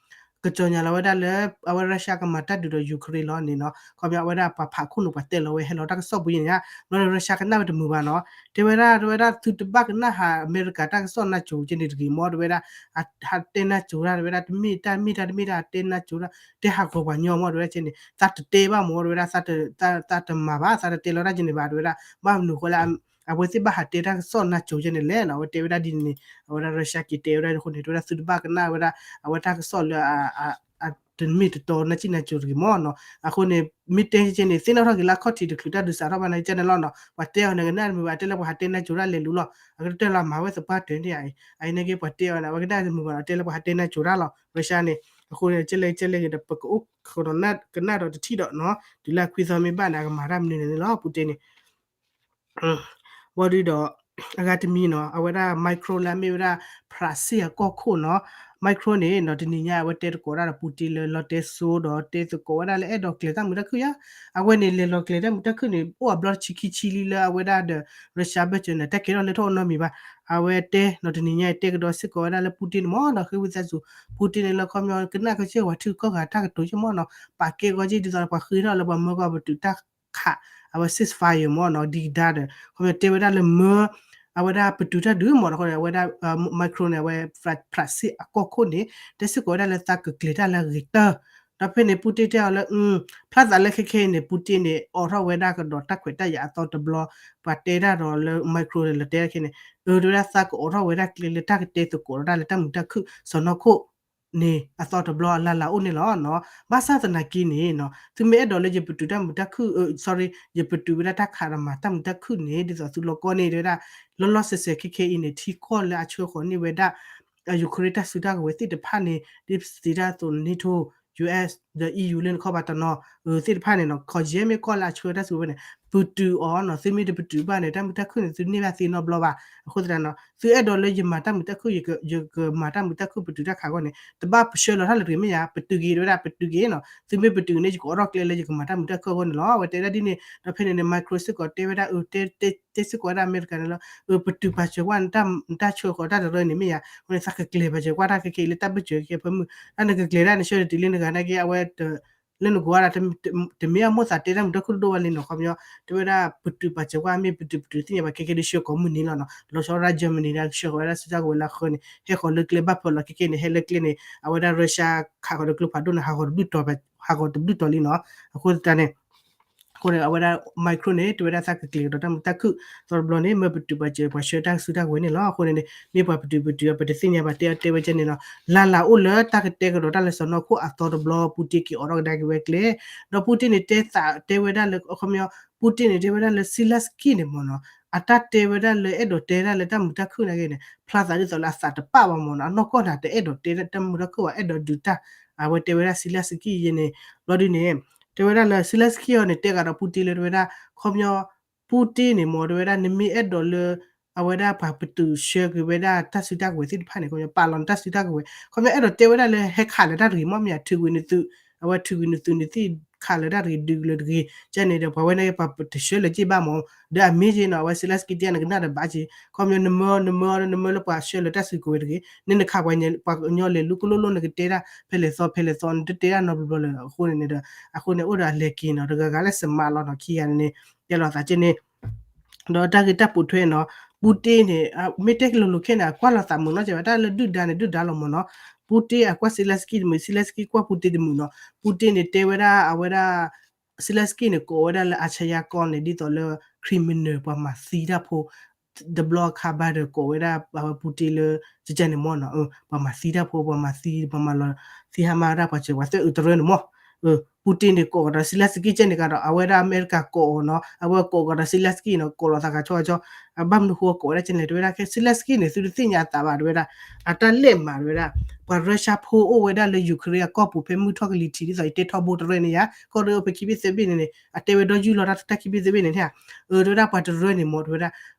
ကကြေညာလီၤဝဲဒၣ်လၢ အဝဲ Russia ကမၤတၢ်ဒုးဒီး Ukraine လီၤန့ၣ်နီၤ, ခီပညီအဝဲဒၣ်ပှၤဖးခိၣ်နူာ်ပှၤတဲလီၤဝဲဟဲလီၤတၢ်ကစီၣ်ပူၤန့ၣ်ညါ, ဘျီဒီး Russia ကနၣ်ဝဲတမုာ်ဘၣ်နီၤ, တဲဝဲဒၣ် တဲဝဲဒၣ်သုတဘၣ်ကနၣ်ဟးအမဲရကၤတၢ်ကစီၣ်နါစိၤကဲန့ၣ်တဂ့ၤမ့ၢ် တဲဝဲဒၣ် ဟးတဲနါစိၤတၢ် တဲဝဲဒၣ် တမ့ၢ်တၢ်မ့ၢ်တၢ်တမ့ၢ်တၢ် တဲနါစိၤတၢ် တဲဟးဂီၤပှၤညီမ့ၢ် တဲဝဲဒၣ်ကဲန့ၣ် သးတတဲဘၣ်မ့ၢ် တဲဝဲဒၣ် သးတမၤဘၣ် သးတတဲလီၤတၢ်ကဲန့ၣ်ဘၣ် တဲဝဲဒၣ် ဘၣ်မနုၤဃိလၢ အဝဲသ့ၣ်ဘၣ်ဟးတဲတၢ်ကစီၣ်နါစိၤကဲန့ၣ်လဲၣ်နီၤ, အဝဲတဲဝဲဒၣ်ဒ်န့ၣ်န့ၣ် အဝဲဒၣ် Russia က့ၤတဲဝဲဒၣ်အဃိန့ၣ် တဲဝဲဒၣ်သုတဘၣ်ကနၣ်ဝဲဒၣ် အဝဲတၢ်ကစီၣ်လၢ တမ့ၢ်တတီနါစံၣ်နါစိၤတဂ့ၤမ့ၢ်နီၤ, အဃိန့ၣ် မ့ၢ်တဲကဲန့ၣ် သ့ၣ်နီၣ်ထီၣ်က့ၤလၢအခီၣ်ထံးတချုးတၢ်ဒုးစးထီၣ်ဘၣ်န့ၣ် ကဲန့ၣ်လီၤနီၤ, ပှၤတဲအီၤန့ၣ် ကနၣ်တမုာ်ဘၣ် တဲလၢပှၤဟးတဲနါစိၤတၢ်လဲၤလူၤလီၤ, အကတၢၢ်လီၤမၤဝဲသပှၢ်တၢၢ်န့ၣ် အအံၤန့ၣ်က့ ပှၤတဲအီၤန့ၣ် အဝဲကနၣ်တမုာ်ဘၣ်နီၤ တဲလၢပှၤဟးတဲနါစိၤတၢ်လီၤ Russia န့ၣ်, အဃိန့ၣ် ကဲလဲၣ်ကဲလဲၣ်ဂ့ၤဒီး ပကအိၣ်ခိးဒီးကနၣ်ဒီးတထံၣ်ဒီးနီၤ, တုၤလၢအခွံသီမ့ၢ်ဘၣ်န့ၣ် အကမၤတၢ်မနုၤန့ၣ်န့ၣ်လီၤ Putin န့ၣ် ဘၣ်ဒီး အဂၤတမံၤနီၤ အဝဲဒၣ် Macron လၢအမ့ၢ်ဝဲဒၣ် ဖရၣ်စ့ၣ်အကီၢ်ခိၣ်နီၤ, Macron န့ၣ်နီၤ တနံၤညါအဝဲတဲသကိးဒၣ်ဒီး Putin လၢလီတဲစိဒီးတဲသကိးဝဲဒၣ်လၢအဲၣ်ဒိးကျဲၤတၢ်မုာ်တၢ်ခုၣ်ယါ, အဝဲန့ၣ်လဲၤလီၤကျဲၤတၢ်မုာ်တၢ်ခုၣ်န့ၣ် အိၣ်အဘျီတဆံခံဆံလံလၢအဝဲဒၣ်ဒီး Russia ဘၢၣ်စၢၤန့ၣ် တၢ်ကဲထီၣ်လဲၤထီၣ်အိၣ်နီတမံၤဘၣ်, အဝဲတဲနီၤ တနံၤညါအံၤတဲကဒီးစ့ၢ်ကီးဝဲဒၣ်လၢ Putin န့ၣ်မ့ၢ်နီၤ ဃ့ဝံသးစူၤ Putin န့ၣ်လၢခီပညီ ကနၣ်ကစၢၢ်ဝဲထုကီၢ်ဂၤတၢ်ကတိၤယ့ၢ်မ့ၢ်နီၤ, ပာ်ကဲဂီၤက့ၤဒ်သိးပှၤဃ့ထီၣ်လၢပှၤမၢကီၢ်ပတုာ်တၢ် ခး အဝဲ ceasefire မ့ၢ်နီၤ ဒ်ဒါဒီး ခီပညီတဲဝဲဒၣ်လၢမၢ အဝဲဒၣ်ပတုာ်တၢ်ဒုးမ့ၢ်နီၤ, အဃိန့ၣ် အဝဲဒၣ် Macron န့ၣ် အဝဲ ဖရၣ်စ့ၣ်အကီၢ်ခိၣ်န့ၣ် တဲစ့ၢ်ကီးဝဲဒၣ်လၢသးကကျဲၤတၢ်လၢအဂ့ၤတၢၢ်, ဒီးဖဲန့ၣ် Putin တဲအီၤလၢ ဖျါသးလၢခဲခဲအံၤန့ၣ် Putin န့ၣ် အိးထီၣ်ဝဲဒၣ်ကဒီးတၢ်ခွဲးတၢ်ယာ်အသီတဘျီ, ပှၤတဲတၢ်ဒီးလၢ Macron န့ၣ် လီၤတဲခဲန့ၣ် အၢ တဲဝဲဒၣ်သးကအိးထီၣ်ဝဲဒၣ်ကျဲလၢတၢ်ကတဲသကိးဒီးတၢ်လၢတၢ်မုာ်တၢ်ခုၣ် စီၢ်နီၤခိၣ် န့ၣ် အသီတဘျီအလၢ်လၢ်အိၣ်န့ၣ်လီၤနီၤ, ဘၣ်ဆၣ်သနာ်က့န့ၣ်နီၤ သုမ့ၢ်အဲၣ်ဒိးလၢယပတုာ်တၢ်မုာ်တၢ်ခုၣ် sorry ယပတုာ်ဝဲဒၣ်တၢ်ခးဒီးမၤတၢ်မုာ်တၢ်ခုၣ်န့ၣ် ဒ်သိးသုလီၤကီန့ၣ် တဲဝဲဒၣ် လီၤလီၤဆဲးဆဲးခဲခဲအံၤန့ၣ် ထံကီၢ်လၢအဆှၢဃီၤန့ၢ်ဝဲဒၣ် Ukraine တၢ်စုတၢ်ကဝဲၤသ့ၣ်တဖၣ်န့ၣ် ဒ်ပစံးတၢ်အသိး NATO, US ဒီး EU လၢနခီၣ်ဘၣ်တနီၤ သ့ၣ်တဖၣ်န့ၣ်နီၤ ခီယဲမ့ၢ်ကီၢ်လၢအဆှၢတၢ်စုဝဲန့ၣ် ပတုာ်အီၤနီၤ, သုမ့ၢ်တပတုာ်ဘၣ်န့ၣ် တၢ်မုာ်တၢ်ခုၣ်န့ၣ် သုန့ၢ်ဘၣ်သ့နီတဘျီဘၣ်, အဃိသတးနီၤ သုအဲၣ်ဒိးလၢယမၤတၢ်မုာ်တၢ်ခုၣ် ယကမၤတၢ်မုာ်တၢ်ခုၣ်ပတုာ်တၢ်ခးအဂီၢ်န့ၣ် တဘၣ်ပဆှၢလီၤတၢ်လၢတဂ့ၤမ့ၢ်ယါ ပတုာ်က့ၤ တဲဝဲဒၣ် ပတုာ်က့ၤနီၤ, သုမ့ၢ်ပတုာ်န့ၣ် ယကအိးထီၣ်ကျဲလၢယကမၤတၢ်မုာ်တၢ်ခုၣ်အဂီၢ်န့ၣ်လီၤ, အဝဲတဲဒၣ်ဒ်န့ၣ် ဒီးဖဲန့ၣ်န့ၣ် Macron စ့ၢ်ကီးတဲဝဲဒၣ် တဲစ့ၢ်ကီးဝဲဒၣ်အမဲရကၤန့ၣ်လီၤ, ပတုာ်ပာ်စၢၤကွၢ် နတၢ်ဆှၢဃီၤတၢ်တရၢန့ၣ်မ့ၢ်ယါ, အဃိန့ၣ် သးကကျဲၤပာ်စၢၤကွၢ်တၢ်ခဲခဲအံၤလၢတၢ်ဘၢၣ်စၢၤခဲအံၤဖၢမုၢ်, တၢ်နကကျဲၤတၢ်နဆှၢတတုၤလံနဂၤနာ်က့ အဝဲ လၢနကိးဝဲဒၣ် တမ့ၢ်အမိၢ်သးတဲတၢ်မုာ်တၢ်ခုၣ်တဒိၣ်ဘၣ်လံနီၤ, ခီပညီ တဲဝဲဒၣ်ပတုာ်ပာ်စၢၤကွၢ် မ့ၢ်ပတုာ်ပတုာ်သ့ၣ်ညါဘၣ်ခဲခဲဒ်ဆှၢကိးမုၢ်နံၤလီၤနီၤ, လီၤဆီဒၣ် Germany န့ၣ် ဆှၢဃီၤဝဲဒၣ်စုတၢ်ကဝဲၤလၢအဃၢန့ၣ် ဟဲဃီၤလၢကျဲဘၣ်ဖၢလီၤခဲခဲန့ၣ် ဟဲလၢကျဲန့ၣ် အဝဲဒၣ် Russia ခးဃီၤဒီးကျိဖးဒိၣ်န့ၣ် ဟးဂီၤတဘျုးတီၤလံနီၤ, အဃိသတးန့ၣ် အဃိန့ၣ် အဝဲဒၣ် Macron န့ၣ် တဲဝဲဒၣ်သးကကျဲၤကဒီးတၢ်မုာ်တၢ်ခုၣ် သီတဘျီန့ၣ် မ့ၢ်ပတုာ်ပာ်စၢၤပှၤဆှၢတၢ်စုတၢ်ကဝဲၤန့ၣ်လီၤ, အဃိန့ၣ်န့ၣ် မ့ၢ်ပှၤပတုာ်ပတုာ်အပတသ့ၣ်ညါဘၣ် တဲအီၤတဲဝဲကဲန့ၣ်လီၤ, လၢ်လၢ်အိၣ်လၢတၢ်ကတဲကဒီးတၢ်လၢစီၢ်နီၤခိၣ်အသီတဘျီ Putin က့ၤအိးထီၣ်ကဒါက့ၤဝဲကျဲ, ဒီး Putin န့ၣ် တဲသးတဲဝဲဒၣ်လၢ ခီပညီ Putin န့ၣ် တဲဝဲဒၣ်လၢ Zelensky န့ၣ်မ့ၢ်နီၤ, အတၢ်တဲဝဲဒၣ်လၢအဲၣ်ဒိးတဲဒၣ်လၢတၢ်မုာ်တၢ်ခုၣ်နာ်က့န့ၣ် ဖျါသးဒ်သိးလၢအသးတပာ်ဘၣ်မ့ၢ်နီၤ, အနီၢ်ကီၢ်န့ၣ် တအဲၣ်ဒိးတဲတၢ်မုာ်တၢ်ခုၣ်ဘၣ် အဲၣ်ဒိးဒုးတၢ်, အဝဲတဲဝဲဒၣ် Zelensky ယဲန့ၣ် ဘျီဒ်န့ၣ် တဲဝဲဒၣ်လၢ Zelensky အီၤန့ၣ် တဲဂၤဒီး Putin လၢတဲဝဲဒၣ် ခီပညီ Putin န့ၣ်မ့ၢ်တဲဝဲဒၣ် နမ့ၢ်အဲၣ်ဒိးလၢ အဝဲဒၣ်ပှၤပတုာ်ဆှၢက့ၤဝဲဒၣ်တၢ်စုတၢ်ကဝဲၤသ့ၣ်တဖၣ်န့ၣ် ခီပညီ ပာ်လီၤနတၢ်စုတၢ်ကဝဲၤ ခီပညီ အဲၣ်ဒိးတဲဝဲဒၣ်လၢ ဟဲခးလၢၤတၢ်တဂ့ၤ မ့ၢ်မ့ၢ် ထုးကွံာ်နသုး အဝဲထုးကွံာ်နသုးန့ၣ်သ့ၣ် ခးလၢၤတၢ်တဂ့ၤဒုးလၢၤတဂ့ၤ ကဲန့ၣ်ဒီး ပှၤဝဲန့ၣ် ပှၤတဆှၢလၢၤက့ၤဘၣ်မ့ၢ် ဒီးအမ့ၢ်က့နီၤ အဝဲ Zelensky တဲနကနၣ်ဒီးဘၣ်က့ ခီပညီ နမၢ နမၢ နမၢလၢပှၤဆှၢလၢၤတၢ်စုကဝဲၤတဂ့ၤ နနခးပှၤကညီလဲၤလူၤကလိလိ နကတဲတၢ်ဖဲလဲၣ်သီဖဲလဲၣ်သီ နတတဲတၢ်နီတဘျီဘျီလၢၤ အဃိန့ၣ်န့ၣ်ဒီး အဃိန့ၣ် အိၣ်ဒီးအလဲၤက့ၤနီၤ တဂၤဂၤလၢ smart လီၤနီၤ ခံဂၤန့ၣ်န့ၣ် တဲလီၤသးကဲန့ၣ် ဒီးတၢ်ဂ့ၢ်တၢ်ပိာ်ထွဲနီၤ Putin န့ၣ် မ့ၢ်တဲကလိၤလိၤခဲန့ၣ် အကွၢ်လီၤသးမုာ်နီၤ ကဲဝဲတၢ်လၢဒုၣ်ဒါန့ၣ် ဒုၣ်ဒါလီၤမ့ၢ်နီၤ Putin အကွၢ် Zelensky တမုာ် Zelensky ကွၢ် Putin တမုာ်နီၤ Putin န့ၣ် တဲဝဲဒၣ်အဝဲဒၣ် Zelensky န့ၣ် ကိးဝဲဒၣ်လၢ အၤဆယါကီၢ်န့ၣ် ဒ်သိးလၢ criminal ပှၤမၤသံတၢ်ဖိ တဘျီအခါဘၣ်ဒီး ကိးဝဲဒၣ်အဝဲ Putin လၢ ကကဲန့ၣ်မ့ၢ်နီၤ ပှၤမၤသံတၢ်ဖိ ပှၤမၤသံ ပှၤမၤလီၤသံဟါမၢ်ဝဲဒၣ်ပှၤစၢၤပှၤသွဲၣ်အုးတရၢန့ၣ်မ့ၢ် ပူတ့ၢ်န့ၣ်ကိးကဒီး Zelensky ကဲန့ၣ်ကဒီး အဝဲဒၣ်အမဲရကၤကိးအီၤနီၤ အဝဲကိးကဒီး Zelensky နီၤ ကိးလီၤသးဂၤဆီဂၤဆီ ဘၣ်မနုၤဃိကိးဝဲဒၣ်ကဲန့ၣ် တဲဝဲဒၣ် Zelensky န့ၣ် သုတသ့ၣ်ညါအသးဘၣ် တဲဝဲဒၣ် အတၢ်လဲၢ်မၤ တဲဝဲဒၣ် ပှၤ Russia ဖိအိၣ်ဝဲဒၣ်လၢ Ukraine အကီၢ်ပူၤဖဲမုၢ်ထီၣ်ကလံၤထံး ဒ်သိးယတဲထီဘိတရၢန့ၣ်ယါ ကီၢ်ရ့ၣ်အိၣ်ဖဲခံဘ့ၣ်သၢဘ့ၣ်န့ၣ်န့ၣ် အတဲဝဲဒီးယူၢ်လီၤတၢ်တၢ်ခံဘ့ၣ်သၢဘ့ၣ်န့ၣ်န့ၣ် အၢ တဲဝဲဒၣ်ပှၤတရၢန့ၣ်မ့ၢ် တဲဝဲဒၣ်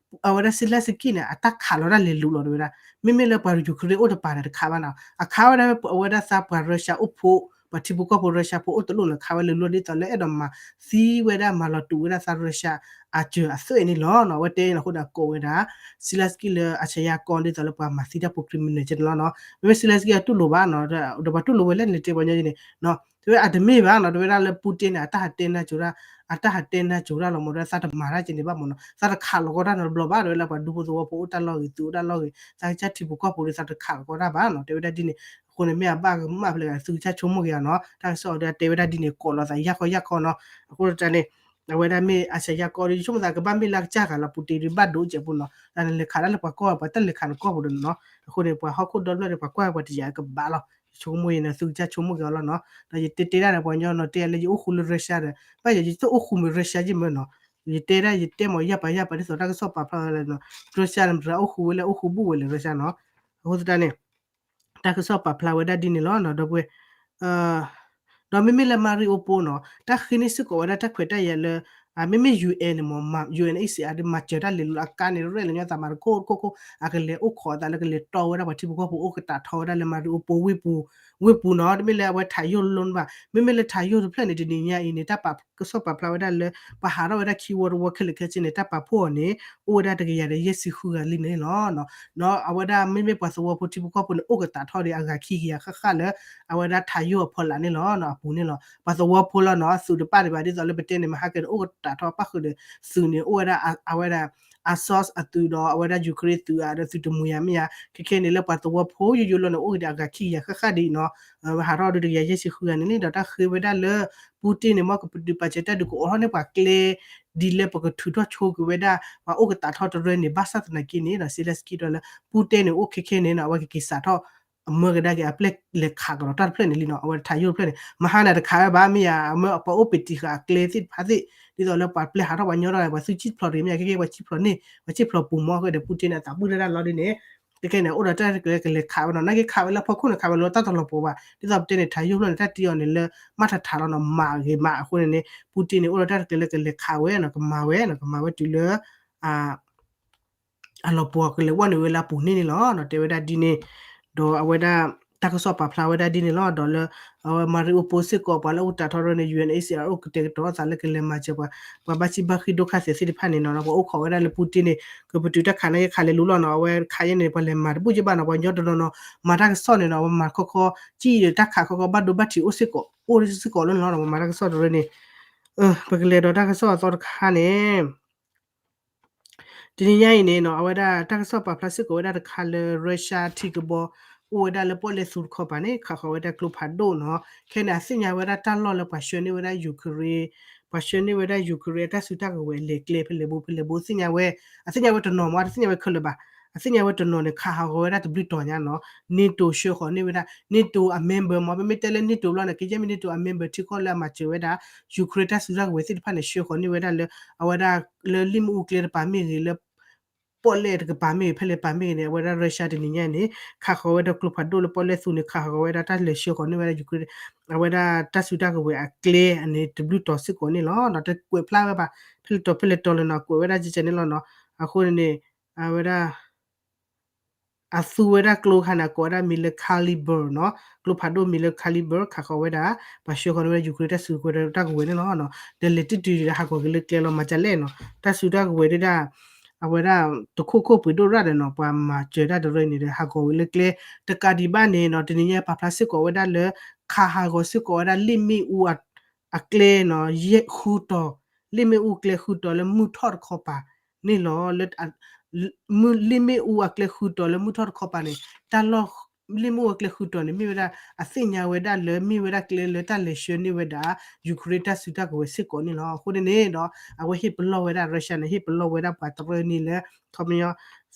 အဝဲဒၣ် Zelensky န့ၣ် အတၢ်ခးလီၤတၢ်လဲၤလူၤလီၤ တဲဝဲဒၣ် မ့မ့ၢ်လၢပှၤ Ukraine အိၣ်တပၤန့ၣ်တခးဘၣ်နီၤ အခးဝဲဒၣ် အဝဲဒၣ်သးပှၤ Russia အိၣ်ဖိ ပှၤထံဖိကီၢ်ဖိ Russia ဖိအိၣ်တလိၣ်န့ၣ် ခးဝဲလဲၤလူၤလီၤ ဒ်သိးလၢအဲၣ်ဒိးမၤသံဝဲဒၣ်မၤလီၤတူာ်ဝဲဒၣ်သး Russia အစၢၤအသွဲၣ်န့ၣ်လီၤနီၤ အဝဲတဲန့ၣ်အဃိဒီးကိးဝဲဒၣ် Zelensky လၢအဆၢယါကီၢ် ဒ်သိးလၢပှၤမၤသံတၢ်ဖိ criminal ကဲန့ၣ်လီၤနီၤ မ့မ့ၢ် Zelensky အတူၢ်လိာ်ဘၣ်နီၤ ဒီးပှၤတူၢ်လိာ်ဝဲလဲၣ်န့ၣ် တဲပှၤညီန့ၣ် တဲဝဲအတမ့ၢ်ဘၣ်နီၤ တဲဝဲဒၣ်လၢ Putin န့ၣ် အတၢ်ဟးတဲနၢ်ကၠိတၢ် အတၢ်ဟးတဲနၢ်ကၠိတၢ်လီၤ မ့ၢ်ဒီး သးတမၤတၢ်ကဲန့ၣ်ဘၣ်မ့ၢ်နီၤ သးတခးလီၤကီတၢ်နီတဘျီဘၣ် တဲဝဲလၢပှၤဒူဖိသဝီဖိအိၣ်တၢ်လီၢ်ဂ့ၤ သုအိၣ်တၢ်လီၢ်ဂ့ၤ သးကစၢ်ထံဖိကီၢ်ဖိဒီး သးတခးလီၤကီတၢ်ဘၣ်နီၤ တဲဝဲဒၣ်ဒ်န့ၣ် အဃိန့ၣ် မ့ၢ်အဘၣ်ကမၣ်ဖဲလဲၣ် သုကစၢ်ဆိကမိၣ်က့ၤအီၤနီၤ တၢ်ကစီၣ်ဒီးတဲဝဲဒၣ်ဒ်န့ၣ် ကိးလီၤသးယၣ်ခီယၣ်ခီနီၤ အဃိတၢ်န့ၣ် အဝဲဒၣ်မ့ၢ်အဆၢယါကီၢ်ဒီး ယဆိကမိၣ်သးကဘၣ်မ့ၢ်လၢအကစၢ်ဂၤလီၤ Putin ဒုးဘၣ်ဒိကဲးပူၤနီၤ တၢ်န့ၣ်လဲၤခးဒၣ်လၢပှၤကီၢ် ပှၤတၢ်လဲၤခးန့ၣ်ကီၢ်ပူၤဒီးနီၤ အဃိန့ၣ် ပှၤဟီၣ်ခိၣ်ဒီဖျၢၣ်န့ၣ် ပှၤကွၢ်ပှၤတယာ်ကဘၣ်လီၤ ယဆိကမိၣ်အံၤန့ၣ် သုကစၢ်ဆိကမိၣ်က့ၤအီၤလီၤနီၤ ဒီးယတဲတဲဒၣ်န့ၣ် ပှၤကညီနီၤ တဲလၢယအိၣ်ဃူလၢ Russia ဒီး ဘၣ်ယ ယတအိၣ်ဃူမ့ၢ် Russia ယမ့ၢ်နီၤ ယတဲဒၣ် ယတဲမ့ၢ်ယၢ်ပာ်ယၢ်ပာ်ဒ်သိးတၢ်ကစီၣ်ပာ်ဖျါဝဲလၢနီၤ Russia န့ၣ် မတၤအိၣ်ဃူဝဲလဲၣ် အိၣ်ဃူဘူၣ်ဝဲလဲၣ် Russia နီၤ အဃိသတးန့ၣ် တၢ်ကစီၣ်ပာ်ဖျါဝဲဒၣ်ဒ်န့ၣ်လီၤနီၤ ဒီပုၢ်ဝဲၢ် ဒီးမ့မ့ၢ်လၢ Mariupol နီၤ တၢ်ဃ့န့ၢ်စ့ၢ်ကီးဝဲဒၣ်တၢ်ခွဲးတၢ်ယာ်လၢ မ့မ့ၢ် UN န့ၣ်မ့ၢ် UNHCR ဒ်မၤစၢၤတၢ်လဲၤလူၤအကါန့ၣ် ရဲၣ်လၢညီသးမၤတခိၣ်တခိၣ်ခိၣ် အကလဲၤအိၣ်ခိးအသးလၢကလဲၤတီဝဲဒၣ်ပှၤထံဖိကီၢ်ဖိအိၣ်ကတးထီဝဲဒၣ်လၢ Mariupol ဝ့ၢ်ပူၤ ဝ့ၢ်ပူၤနီၤ တမ့ၢ်လၢအဝဲထးယိၣ်လိၤဘၣ် မ့မ့ၢ်လၢထးယိၣ်တဖျၢၣ်န့ၣ် တနံၤညါအံၤန့ၣ် တၢ်ပာ်ကစီၣ်ပာ်ဖျါဝဲဒၣ်လၢ ပှၤဟးထီၣ်ဝဲဒၣ်ခံဝီတဝီခဲလၢာ်ခဲဆ့န့ၣ် တၢ်ပာ်ဖှိၣ်အီၤန့ၣ် အိၣ်ဝဲဒၣ်တကယၤဒီးယဲၢ်ဆံဃုဂၤလံန့ၣ်လီၤ. ဒီးအဝဲဒၣ်မ့မ့ၢ်ပှၤသဝီဖိထံဖိကီၢ်ဖိန့ၣ် အိၣ်ကတးထီၣ်ဒီးအဂၤခံကယၤဃၣ်ဃၣ်လၢ အဝဲဒၣ်ထးယိၣ်အဖီလာ်န့ၣ်လီၤ. အပူၤန့ၣ်လီၤ. ပှၤသဝီဖိလီၤနီၤ သုးတပၣ်ဒံးဘၣ် ဒ်သိးလၢပတဲန့ၣ် မဟါကဲဒီး အိၣ်ကတးထီၣ်ပၣ်ဃုာ်ဒီးသုးန့ၣ် အိၣ်ဝဲဒၣ် အဝဲဒၣ် Azov အသုးဒီး အဝဲဒၣ် Ukraine သုးဧါဒီးသုးတမူၤယၤမ့ၢ်ဧါ ခဲခဲန့ၣ်လၢပှၤသဝီဖိယိယိလီၤန့ၣ် အိၣ်ကဒီးအဂၤခံကယၤဃၣ်ဃၣ်ဒံးနီၤ ဟးထီၣ်ဒီးတကယၤယဲၢ်ဆံဃုဂၤန့ၣ်လံ ဒီးတၢ်ဃ့ဝဲဒၣ်လၢ Putin န့ၣ် မ်ကပတုာ်ပာ်စၢၤတၢ်ဒုးကအိးထီၣ်န့ၢ်ပှၤကျဲ ဒ်လၢပကထုးထီၣ်ဆိကွံာ်ဝဲဒၣ် ပှၤအိၣ်ကတးထီၣ်တရၢန့ၣ် ဘၣ်ဆၣ်သနာ်က့န့ၣ်ဒီး Zelensky တဲလၢ Putin န့ၣ် အိၣ်ခဲခဲန့ၣ်နီၤ အဝဲကက့ၤစးထီၣ် အမၢကဒါက့ၤအပျဲၢ်လဲၤခးကဒီးတၢ်တဖျၢၣ်န့ၣ်လံနီၤ အဝဲထးယိၣ်တဖျၢၣ်န့ၣ် မဟါန့ၣ်တခးဝဲဘၣ်မ့ၢ်ဧါ အမၢပှၤအိၣ်ပ့ၤတံၤဃာ်အကျဲသ့ၣ်တဖၣ်သ့ၣ် ဒ်သိးလၢပှၤပျဲဟးထီၣ်ပှၤညီထီၣ် ပှၤသူၣ်ကံၣ်ဖျိးတဂ့ၤမ့ၢ်ဧါ ခဲခဲပှၤကံၣ်ဖျိးန့ၣ် ပှၤကံၣ်ဖျိးပူၤမီၢ်ဃဲဒီး Putin န့ၣ် အသးပုၢ်တၢ်လီၤဒ်န့ၣ် ခဲခဲန့ၣ် အိၣ်ဒီးတၢ်တကျဲကလဲၤခးဝဲနီၤ နာ်က့ခးဝဲလၢဖီခိၣ်န့ၣ် ခးဝဲလၢတၢ်တလီၤပှီၤဘၣ် ဒ်သိးပတဲန့ၣ် ထးယိၣ်ဖျၢၣ်န့ၣ် တၢ်တ့အီၤန့ၣ်လၢ မၤထးထးလီၤနီၤ မၤဂ့ၤမးအဃိန့ၣ်န့ၣ် Putin န့ၣ် အိၣ်ဒီးတၢ်တကျဲလၢကလဲၤခးဝဲနီၤ ကမၤဝဲနီၤ ကမၤဝဲတုၤလၢ အလီၤပှီၤကလဲၤဝဲနုာ်ဝဲလၢအပူၤန့ၣ်န့ၣ်လီၤ. တဲဝဲဒၣ်ဒ်န့ၣ် ဒီးအဝဲဒၣ် တၢ်ကစီၣ်ပာ်ဖျါဝဲဒၣ်ဒ်န့ၣ်လီၤ. ဒီးလၢ အဝဲ Mariupol စ့ၢ်ကီး ပှၤလၢအိၣ်ကတးထီၣ်တရၢန့ၣ် UNHCR အိၣ်ကတဲာ်ကတီၤအသးလၢကလဲၤမၤစၢၤပှၤ ပှၤဘၣ်ဆံးဘၣ်ဃံးဒိၣ်ခါသဲးသ့ၣ်တဖၣ်န့ၣ်နီၤ ပှၤအိၣ်ခိးဝဲဒၣ်လၢ Putin န့ၣ် ကပတုာ်တၢ်ခးန့ၣ် ခးလဲၤလူၤလီၤနီၤ အဝဲခးယဲၢ်န့ၣ် ပှၤလဲၤမၤတဘူၣ်က့ဘၣ်နီၤ ပှၤညီတနီၤနီၤ မၤတၢ်ကစီၣ်န့ၣ်နီၤ ပှၤမၤခီခီ ကံၣ်ဒီးတၢ်ခးခီခီ ဘၣ်ဒိဘၣ်ထံးအိၣ်စ့ၢ်ကီး အိၣ်စ့ၢ်ကီးလီၤနီၤ ပှၤမၤတၢ်ကစီၣ်တရၢန့ၣ် ပကလဲၤဒီးတၢ်ကစီၣ်အသီတခါန့ၣ် တနံၤညါအံၤန့ၣ်နီၤ အဝဲဒၣ်တၢ်ကစီၣ်ပာ်ဖျါစ့ၢ်ကီးဝဲဒၣ်တခါလၢ Russia ထံကဘီ အိၣ်ဝဲဒၣ်လၢပီၣ်လဲၣ်သူတခီပၤန့ၣ် ခးဃီၤဝဲဒၣ်ကျိဖးဒိၣ်နီၤ ခဲန့ၣ် အသ့ၣ်ညါဝဲဒၣ်တၢ်လီၢ်လၢပှၤဆှၢန့ၢ်ဝဲဒၣ် Ukraine ပှၤဆှၢန့ၢ်ဝဲဒၣ် Ukraine အတၢ်စုတၢ်ကဝဲၤအလဲၤကျဲဖဲလဲၣ်ဘိဖဲလဲၣ်ဘိ သ့ၣ်ညါဝဲ အသ့ၣ်ညါဝဲတနီၤမး တသ့ၣ်ညါဝဲခဲလၢာ်ဘၣ် အသ့ၣ်ညါဝဲတနီၤန့ၣ် ခးဃီၤဝဲဒၣ်တဘျုးတီၤညါနီၤ NATO ဆှၢဃီၤန့ၢ်ဝဲဒၣ် NATO အ member မး ပမ့ၢ်တဲလၢ NATO ဘျီန့ၣ် ကယဲၢ်မ့ၢ် NATO အ member ထံကီၢ်လၢအမၤစၢၤဝဲဒၣ် Ukraine တၢ်စုတၢ်ကဝဲၤသ့ၣ်တဖၣ်န့ၣ် ဆှၢဃီၤန့ၢ်ဝဲဒၣ်လၢ အဝဲဒၣ် လၢလံာ်မ့ၣ်အူကျဲတပၤမ့ၢ်ဂ့ၤ လၢပီၣ်လဲၣ်တကပၤမ့ၢ်ဂ့ၤ ဖဲလဲၣ်ပၤမ့ၢ်ဂ့ၤန့ၣ် အဝဲဒၣ် Russia တနံၤညါန့ၣ် ခးဃီၤဝဲဒၣ်ကျိဖးဒိၣ်လၢပီၣ်လဲၣ်သူန့ၣ် ခးဃီၤဝဲဒၣ်တၢ်လဲၤဆှၢဃီၤန့ၢ်ဝဲဒၣ် Ukraine အဝဲဒၣ်တၢ်စုတၢ်ကဝဲၤအကျဲန့ၣ် တဘျုးတီၤစ့ၢ်ကီးန့ၣ်လီၤ. တကွဲးဖျါဝဲဘၣ် ဖဲလဲၣ်တီၤဖဲလဲၣ်တီၤလၢနီၤ ကွဲးဝဲဒၣ်ကဲကဲန့ၣ်လီၤနီၤ အဃိန့ၣ်န့ၣ် အဝဲဒၣ် အသူဝဲဒၣ်ကျိခါန့ၣ် ကိးဝဲဒၣ်မံၤလၢ Kalibr နီၤ ကျိဖးဒိၣ်မံၤလၢ Kalibr ခးဃီၤဝဲဒၣ် ပှၤဆှၢဃီၤန့ၢ်ဝဲဒၣ် Ukraine တၢ်စုကဝဲၤတၢ်ကဝဲၤန့ၣ်လီၤ. ဒီးလဲၤတံၢ်တုၤဒီးဟးဂီၤက့ၤလၢကျဲလီၤ မၤဒ်လဲၣ်နီၤ တၢ်စုတၢ်ကဝဲၤဒၣ် အဝဲဒၣ် တခိၣ်ခိၣ်ပှ့ၤဒိၣ်ရၣ်ဒီးနီၤ ပှၤမၤစၢၤတၢ်တရၢန့ၣ်ဒီး ဟးဂီၤဝဲလၢကျဲ တကးဒံးဘၣ်န့ၣ်နီၤ တနံၤညါပာ်ဖျါစ့ၢ်ကီးဝဲဒၣ်လၢ ခးဟးဂီၤစ့ၢ်ကီးဝဲဒၣ်လံာ်မ့ၣ်အူအ အကျဲနီၤ ယဲၢ်ဃုတီၤ လံာ်မ့ၣ်အူအကျဲဃုတီၤလၢမုၢ်ထီၣ်တခီပၤန့ၣ်လီၤ. လံာ်မ့ၣ်အူအကျဲဃုတီၤလၢမုၢ်ထီၣ်တခီပၤန့ၣ် တၢ်လီၢ် လံာ်မ့ၣ်အူအကျဲဃုတီၤန့ၣ် မ့ၢ်ဝဲဒၣ် အသ့ၣ်ညါဝဲဒၣ်လၢမ့ၢ်ဝဲဒၣ်ကျဲလၢတၢ်လဲၤဆှၢန့ၢ်ဝဲဒၣ် Ukraine တၢ်စုတၢ်ကဝဲၤစ့ၢ်ကီးန့ၣ်လီၤ. အဃိန့ၣ်န့ၣ်ဒီး အဝဲဟ့ၣ်ပလီၢ်ဝဲဒၣ် Russia န့ၣ် ဟ့ၣ်ပလီၢ်ဝဲဒၣ်ပှၤတရၢန့ၣ်လၢ ခီပညီ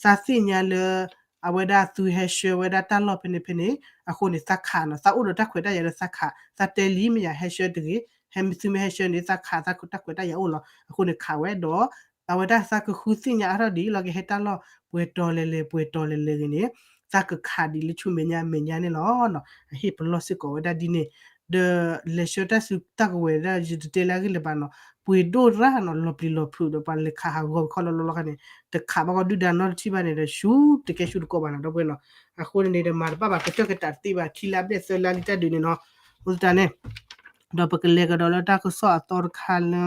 သးသ့ၣ်ညါလၢ အဝဲဒၣ်သုဟဲဆှၢဝဲဒၣ်တၢ်လီၢ်ဖဲန့ၣ်ဖဲန့ၣ် အဃိန့ၣ် သးခးနီၤ, သးအိၣ်ဒီးတၢ်ခွဲးတၢ်ယာ်လၢသးခး, သးတဲလံမ့ၢ်ယၤ ဟဲဆှၢတဂ့ၤ, ဟဲမ့ၢ်သုမ့ၢ်ဟဲဆှၢန့ၣ် သးခးသးတၢ်ခွဲးတၢ်ယာ်အိၣ်လီၤ, အဃိန့ၣ်ခးဝဲဒီး အဝဲဒၣ်သးကဃုသ့ၣ်ညါအါထီၣ်ဒ်အံၤလီၤ ကဟဲတၢ်လီၢ် ပှဲၤတီၤလဲၤလဲၤ ပှဲၤတီၤလဲၤလဲၤဂ့ၤန့ၣ် သးကခးဒံးလၢဆူမဲာ်ညါ မဲာ်ညါန့ၣ်လီၤ. အဟ့ၣ်ပလီၢ်စ့ၢ်ကီးဝဲဒၣ်ဒ်န့ၣ်, ဒီးလဲၤဆှၢတၢ်စုတၢ်ကဝဲၤဒၣ် ယတတဲလၢအဂ့ၢ်လၢၤဘၣ်နီၤ, ပှ့ၤဒိၣ်ရၣ်နီၤ လီၤပျံၤလီၤဖုးဒီး ပှၤလဲၤခးဟးဂီၤခီလီၤလီၤလီၤခါန့ၣ် တခးဘၣ်ကီဒုၣ်ဒါနီတထံၣ်ဘၣ်န့ၣ်ဒီး ဆူတကဲဆူတကီၢ်ဘၣ်နီၤ ဒီပုၢ်ဝဲၢ်နီၤ, အဃိန့ၣ်န့ၣ်ဒီး မၤတဘၣ်ဘၣ် ကတၢၢ်ကတၢၢ်တသ့ဘၣ် ခံလါဘျဲၣ်သၢလါလံတၢ်ဒုးန့ၣ်နီၤ, အဃိသတးန့ၣ် ဒီးပကလဲၤကဒီးလၢတၢ်ကစီၣ်အသီတခါလၢ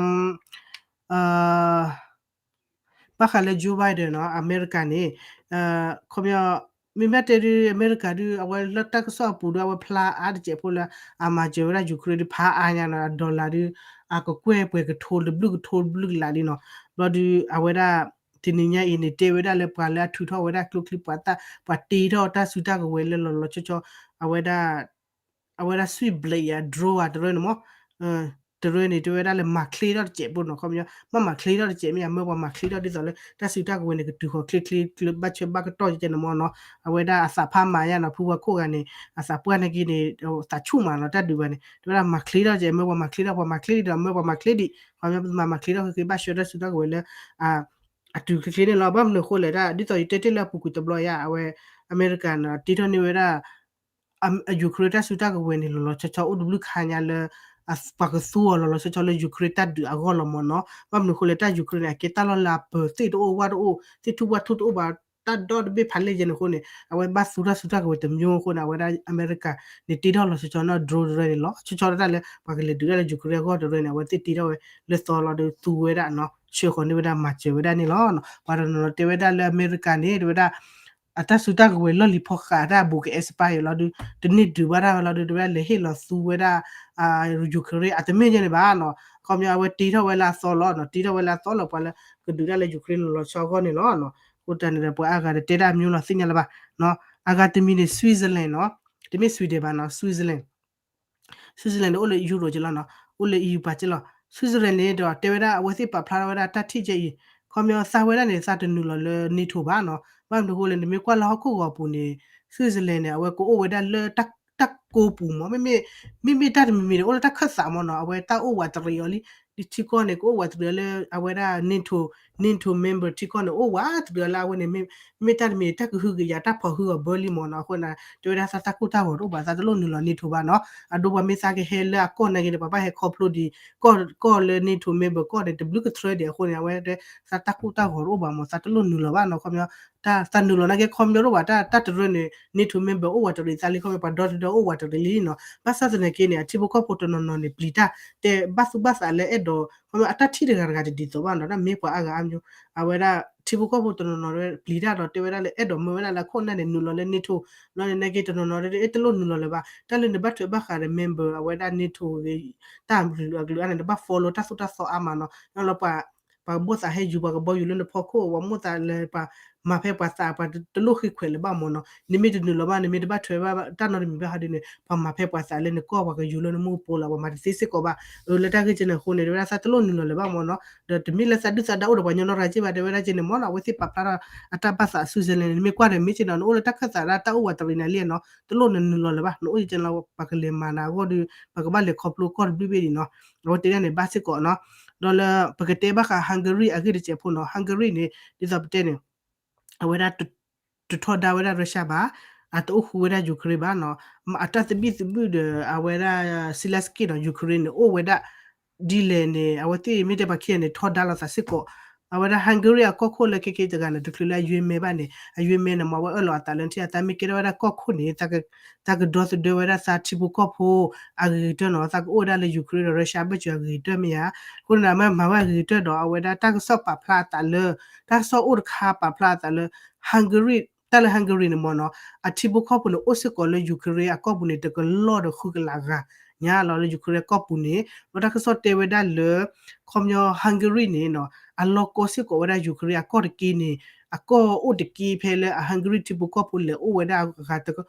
ဘၣ်ဃးလၢ Joe Biden နီၤ အမဲရကၤန့ၣ် ခီပညီ မ့မ့ၢ်တဲဒုး အမဲရကၤဒုး အဝဲလၢတၢ်ကစီၣ်အပူၤဒီး အဝဲဖျါအါတစဲးဖိလၢအမၤစၢၤဝဲဒၣ် Ukraine ဒုး ဖးအါညါနီၤ dollar ဒုး အကကွဲၢ်ပှဲၤကထိတဘျုးကထိတဘျုးကလးလံနီၤ, ဘျီဒုး အဝဲဒၣ် တနံၤညါအံၤန့ၣ် တဲဝဲဒၣ်လၢပှၤလၢအထုးထီၣ်ဝဲဒၣ်ကျိချံ ပှၤတၢ် ပှၤတ့ထီၣ်တၢ်စုတၢ်ကဝဲၤလၢလီၤလီၤဆီဆီ အဝဲဒၣ် အဝဲဒၣ် switchblade ဧါ drone ဧါ တရၢန့ၣ်မ့ၢ် တရၢန့ၣ် တဲဝဲဒၣ်လၢမၤချ့ထီၣ်တစဲးဖိနီၤ ခီပညီ မ့ၢ်မၤချ့ထီၣ်တစဲးမ့ၢ် အမၢပှၤမၤချ့ထီၣ်ဒ်သိးလၢ တၢ်စုတၢ်ကဝဲၤန့ၣ် ကတုၤဃီၤချ့ချ့ ဘၣ်ဆၢဘၣ်ကတီၢ်ကဲန့ၣ်မ့ၢ်နီၤ, အဝဲဒၣ်အသးဖးမၤယါနီၤ ဖုဝါခိၣ်ဂၤန့ၣ် အသးပှၢ်န့ၣ်က့န့ၣ် သးဆူၣ်မးနီၤ တၢ်ဒုးဘၣ်န့ၣ် တဲဝဲဒၣ်မၤချ့ထီၣ်တစဲး မၢပှၤမၤချ့ထီၣ် ပှၤမၤချ့ဒံးဒီး မၢပှၤမၤချ့ဒံး ခီပညီ ပမၤမၤချ့ထီၣ်ဃ့ဃ့ ဘၣ်ဆၢတၢ်စုတၢ်ကဝဲၤလၢ အတုၤချ့ချ့န့ၣ်လီၤ ဘၣ်မနုၤအဃိလဲၣ် တၢ်ဒ်သိးယတဲတ့ၢ်လၢအပူၤကွံာ်တဘျီ ယါ အဝဲ အမဲရကၤန့ၣ် တ့ထီၣ်န့ၢ်ဝဲဒၣ် Ukraine တၢ်စုတၢ်ကဝဲၤန့ၣ် လီၤလီၤဆီဆီ အိၣ်တဘျုးခါညါလၢ ပှၤကသူအီၤလီၤလီၤဆီဆီလၢ Ukraine တၢ်ဒုးအဂီၢ်လီၤမ့ၢ်နီၤ, ဘၣ်မနုၤအဃိလဲၣ် တၢ် Ukraine န့ၣ် အကဲတၢ်လီၢ်လၢအပၢၤသ့ၣ်တအိၣ်ဝၣ်တအိၣ် သ့ၣ်ထူၣ်ဝၣ်ထူၣ်တအိၣ်ဘၣ် တၢ်ဒီတဘ့ၣ်ဖးလဲၢ်ယဲန့ၣ်အဃိန့ၣ် အဝဲဘၣ်သူတၢ်စုတၢ်ကဝဲၤတမျိုးအဃိန့ၣ် အဝဲဒၣ်အမဲရကၤန့ၣ် တ့ထီၣ်လီၤဆီဆီနီၤ drone တရၢန့ၣ် လီၤဆီဆီတၢ်လၢ ပှၤကလဲၤဒုးဒၣ်လၢ Ukraine အဂီၢ်တရၢန့ၣ် အဝဲသ့ၣ်တ့ထီၣ်ဝဲလၢသီလီၤဒီးသူဝဲဒၣ်နီၤ ဆှၢဃီၤန့ၢ်ဝဲဒၣ်မၤစၢၤဝဲဒၣ်န့ၣ်လီၤ. ပှၤတနီၤနီၤတဲဝဲဒၣ်လၢအမဲရကၤန့ၣ် တဲဝဲဒၣ် အတၢ်စုတၢ်ကဝဲၤလီၢ်လံၤဖီဃးတၢ်အဘူးက expire လီၤဒုး တန့ၢ်ဒုးဘၣ်တၢ်ဝဲလီၤဒုး တဲဝဲဒၣ်လဲၤဟ့ၣ်လီၤသူဝဲဒၣ် Ukraine အတမ့ၢ်ညါန့ၣ်ဘၣ်နီၤ ခီပညီအဝဲတ့ထီၣ်ဝဲလၢအသီလီၤနီၤ တ့ထီၣ်ဝဲလၢအသီလီၤ ပှၤလၢကဒုးဒၣ်လၢ Ukraine လီၤလီၤဆီအဂီၢ်န့ၣ်လီၤ. အဃိတၢ်န့ၣ်ဒီး ပှၤအါဂၤတတဲတၢ်မ့ၢ်လီၤသ့ၣ်ညါလၢၤဘၣ်နီၤ အဂၤတမံၤန့ၣ် Switzerland နီၤ တမ့ၢ် Sweden ဘၣ်နီၤ Switzerland Switzerland န့ၣ် အိၣ်လၢ Europe က့လီၤနီၤ အိၣ်လၢ EU ပၤက့လီၤ Switzerland န့ၣ်ဒီး တဲဝဲဒၣ်အဝဲသ့ၣ်ပာ်ဖျါထီၣ်ဝဲဒၣ်တၢ်ထံၣ်ကဲအံၤ ခီပညီသးဝဲဒၣ်န့ၣ် သးတနုာ်လီၤလၢ NATO ဘၣ်နီၤ ဘၣ်မနုၤအဃိလဲၣ် နမ့ၢ်ကွၢ်လၢဟီၣ်ခိၣ်ဂီၤပူၤန့ၣ် Switzerland န့ၣ် အဝဲကအိၣ်ဝဲဒၣ်လၢ တၢ်ကိးပူၤမ့ၢ် မ့မ့ၢ် မ့မ့ၢ်တၢ်တမံၤမံၤန့ၣ် အိၣ်လၢတၢ်ခၢၣ်သးမ့ၢ်နီၤ အဝဲတၢ်အိၣ်ဝးတရံးအီၤလံ ထံကီၢ်န့ၣ် ကအိၣ်ဝးတရံးအီၤလၢ အဝဲဒၣ် NATO NATO member ထံကီၢ်န့ၣ် အိၣ်ဝးတရံးအီၤလၢအဝဲန့ၣ် မ့မ့ၢ်တၢ်တမံၤ တၢ်ကဟုကယာ် တၢ်ဖီၣ်ဟုအီၤဘၢလံမ့ၢ်နီၤ အဃိန့ၣ် တဲဝဲဒၣ်သးတၢ်ကိၢ်တၢ်ဂီၤတအိၣ်ဘၣ် သးတလိၣ်နုာ်လီၤ NATO ဘၣ်နီၤ အဒိပှၤမ့ၢ်သးကဟဲလၢအကီၢ်နာ်က့န့ၣ် ပှၤဘၣ်ဟဲခီဖျိဒံး ကီၢ်လၢ NATO member ကီၢ်န့ၣ် တဘျုးကထြၢဒံးအဃိန့ၣ် အဝဲတဲ သးတၢ်ကိၢ်တၢ်ဂီၤတအိၣ်ဘၣ်မ့ၢ် သးတလိၣ်နုာ်လီၤဘၣ်နီၤ ခီပညီ သးနုာ်လီၤနာ်က့ခီပညီတအိၣ်ဘၣ် တၢ်တရၢန့ၣ် NATO member အိၣ်ဝးတရံးသးလံ ခီပညီ ပှၤဒီတဒီအိၣ်ဝးတရံးလံနီၤ ဘၣ်ဆၣ်သနာ်က့န့ၣ် အထံဖိကီၢ်ဖိတနီၤနီၤန့ၣ် ပျံၤတၢ် တဲဘၣ်သူၣ်ဘၣ်သးလၢအဲၣ်ဒိး ခီပညီ အတၢ်ထံၣ်တဂၤတဂၤတဒ်သိးဘၣ်နီၤ တၢ်မ့ၢ်ပှၤအါဂၤအါမျိုး အဝဲဒၣ် ထံဖိကီၢ်ဖိတနီၤနီၤ ပျံၤတၢ်ဒီးတဲဝဲဒၣ်လၢအဲၣ်ဒိးမၢဝဲဒၣ်လၢအခိၣ်အနၢ်န့ၣ် နုာ်လီၤလၢ NATO လီၤန့ၣ်နာ်က့တနီၤနီၤ တအဲၣ်တလိၣ်နုာ်လီၤလၢၤဘၣ် တၢ်လၢနဘၣ်ထွဲဘၣ်ဃးဒီး member အဝဲဒၣ် NATO ဂ့ၤ တၢ်အကလုာ်အကလုာ်အါန့ၣ် နဘၣ် follow တၢ်သိၣ်တၢ်သီအါမးနီၤ လီၤပှၤ ပှၤကဘီၣ်သးဟဲယူၤ ပှၤကဘီယူၤလၢနဖီခိၣ် ပှၤမိၣ်သးလၢပှၤမၤဖဲပှၤသး ပှၤတလိၣ်ဃ့ခွဲးလၢၤဘၣ်မ့ၢ်နီၤ နမ့ၢ်တနုာ်လီၤဘၣ် နမ့ၢ်တဘၣ်ထွဲဘၣ်တၢ်နီတမံၤဘၣ်ဟီဒ်န့ၣ် ပှၤမၤဖဲပှၤသးလၢနကီၢ် ပှၤကယူၤလၢနမူပူၤလီၤ ပှၤမၤတသ့စ့ၢ်ကီးဘၣ် လၢတၢ်ဂ့ၢ်ကဲန့ၣ်အဃိန့ၣ် တဲဝဲဒၣ်သးတလိၣ်နုာ်လီၤလၢၤဘၣ်မ့ၢ်နီၤ ဒီးတမ့ၢ်လၢသးဒုၣ်သးဒါအိၣ်ဒီးပှၤကညီနီတဂၤက့ဘၣ် တဲဝဲဒၣ်ကဲန့ၣ်မ့ၢ်နီၤ အဝဲသ့ၣ်ပာ်ဖျါထီၣ်အတၢ်ဘၣ်သး Switzerland န့ၣ် နမ့ၢ်ကွၢ်ဒီးမ့ၢ်ကဲနီၤ နအိၣ်လၢတၢ်ခၢၣ်သးဒၣ်တၢ်အိၣ်ဝးတရံးနၤလံနီၤ တလိၣ်နနုာ်လီၤလၢၤဘၣ် နအိၣ်ကဲန့ၣ်လီၤ ပှၤကလဲၤမၤနၤအဂီၢ်ဒီး ပှၤကဘၣ်လဲၤခီဖျိကီၢ်တဘျုးဘ့ၣ်ဒံးနီၤ အဝဲတဲဒၣ်န့ၣ် ဘၣ်စ့ၢ်ကီးနီၤ ဒီးလၢ ပကတဲဘၣ်ဃး Hungary အဂ့ၢ်တစဲးဖိနီၤ Hungary န့ၣ် ဒ်သိးပတဲန့ၣ် အဝဲဒၣ် တထီဒါဝဲဒၣ် Russia ဘၣ် အတအိၣ်ဃူဝဲဒၣ် Ukraine ဘၣ်နီၤ အတၢ်သဘံၣ်သဘုၣ်ဒီး အဝဲဒၣ် Zelensky ဒီး Ukraine န့ၣ် အိၣ်ဝဲဒၣ် ဒ်လဲၣ်န့ၣ် အဝဲသ့ၣ်မ့ၢ်တဲပှၤခံဂၤန့ၣ် ထီဒါလိာ်သးစ့ၢ်ကီး အဝဲဒၣ် Hungary အကီၢ်ခိၣ်လၢခဲကဲတဂၤန့ၣ် တချုးလၢအယွဲမဲဘၣ်န့ၣ် အယွဲမဲန့ၣ် မ့ၢ်အဝဲအၢၣ်လီၤအသးလၢထံၣ်အသးမ့ၢ်ကဲထီၣ်ဝဲဒၣ်ကီၢ်ခိၣ်န့ၣ် သးကဒီသဒၢဝဲဒၣ်သးထံဖိကီၢ်ဖိ အဂ့ၤကတၢၢ်နီၤ သးကအိၣ်ဝဲဒၣ်လၢ Ukraine ဒီး Russia ဘၢၣ်စၢၤအဂ့ၤကတၢၢ်မ့ၢ်ဧါ အဃိန့ၣ် မ့ၢ်မၤဝဲအဂ့ၤကတၢၢ်ဒီး အဝဲဒၣ်တၢ်ကစီၣ်ပာ်ဖျါအသးလၢ တၢ်ကစီၣ်အိၣ်တခါပာ်ဖျါအသးလၢ Hungary တၢ်လၢ Hungary န့ၣ်မ့ၢ်နီၤ အထံဖိကီၢ်ဖိန့ၣ် အိၣ်စ့ၢ်ကီးလၢ Ukraine အကီၢ်ပူၤန့ၣ် တကလီၢ်ဒီးဃုကလးဂၤညါလီၤလၢ Ukraine အကီၢ်ပူၤန့ၣ် ဒီးတၢ်ကစီၣ်တဲဝဲဒၣ်လၢ ခီပညီ Hungary န့ၣ်နီၤ အလီၢ်ကီစ့ၢ်ကီးဝဲဒၣ် Ukraine အကီၢ်တက့ၢ်န့ၣ် အကီၢ်အိၣ်တက့ၢ်ဖဲလၢအ Hungary ထံဖိကီၢ်ဖိလဲၤအိၣ်ဝဲဒၣ်အဂၤ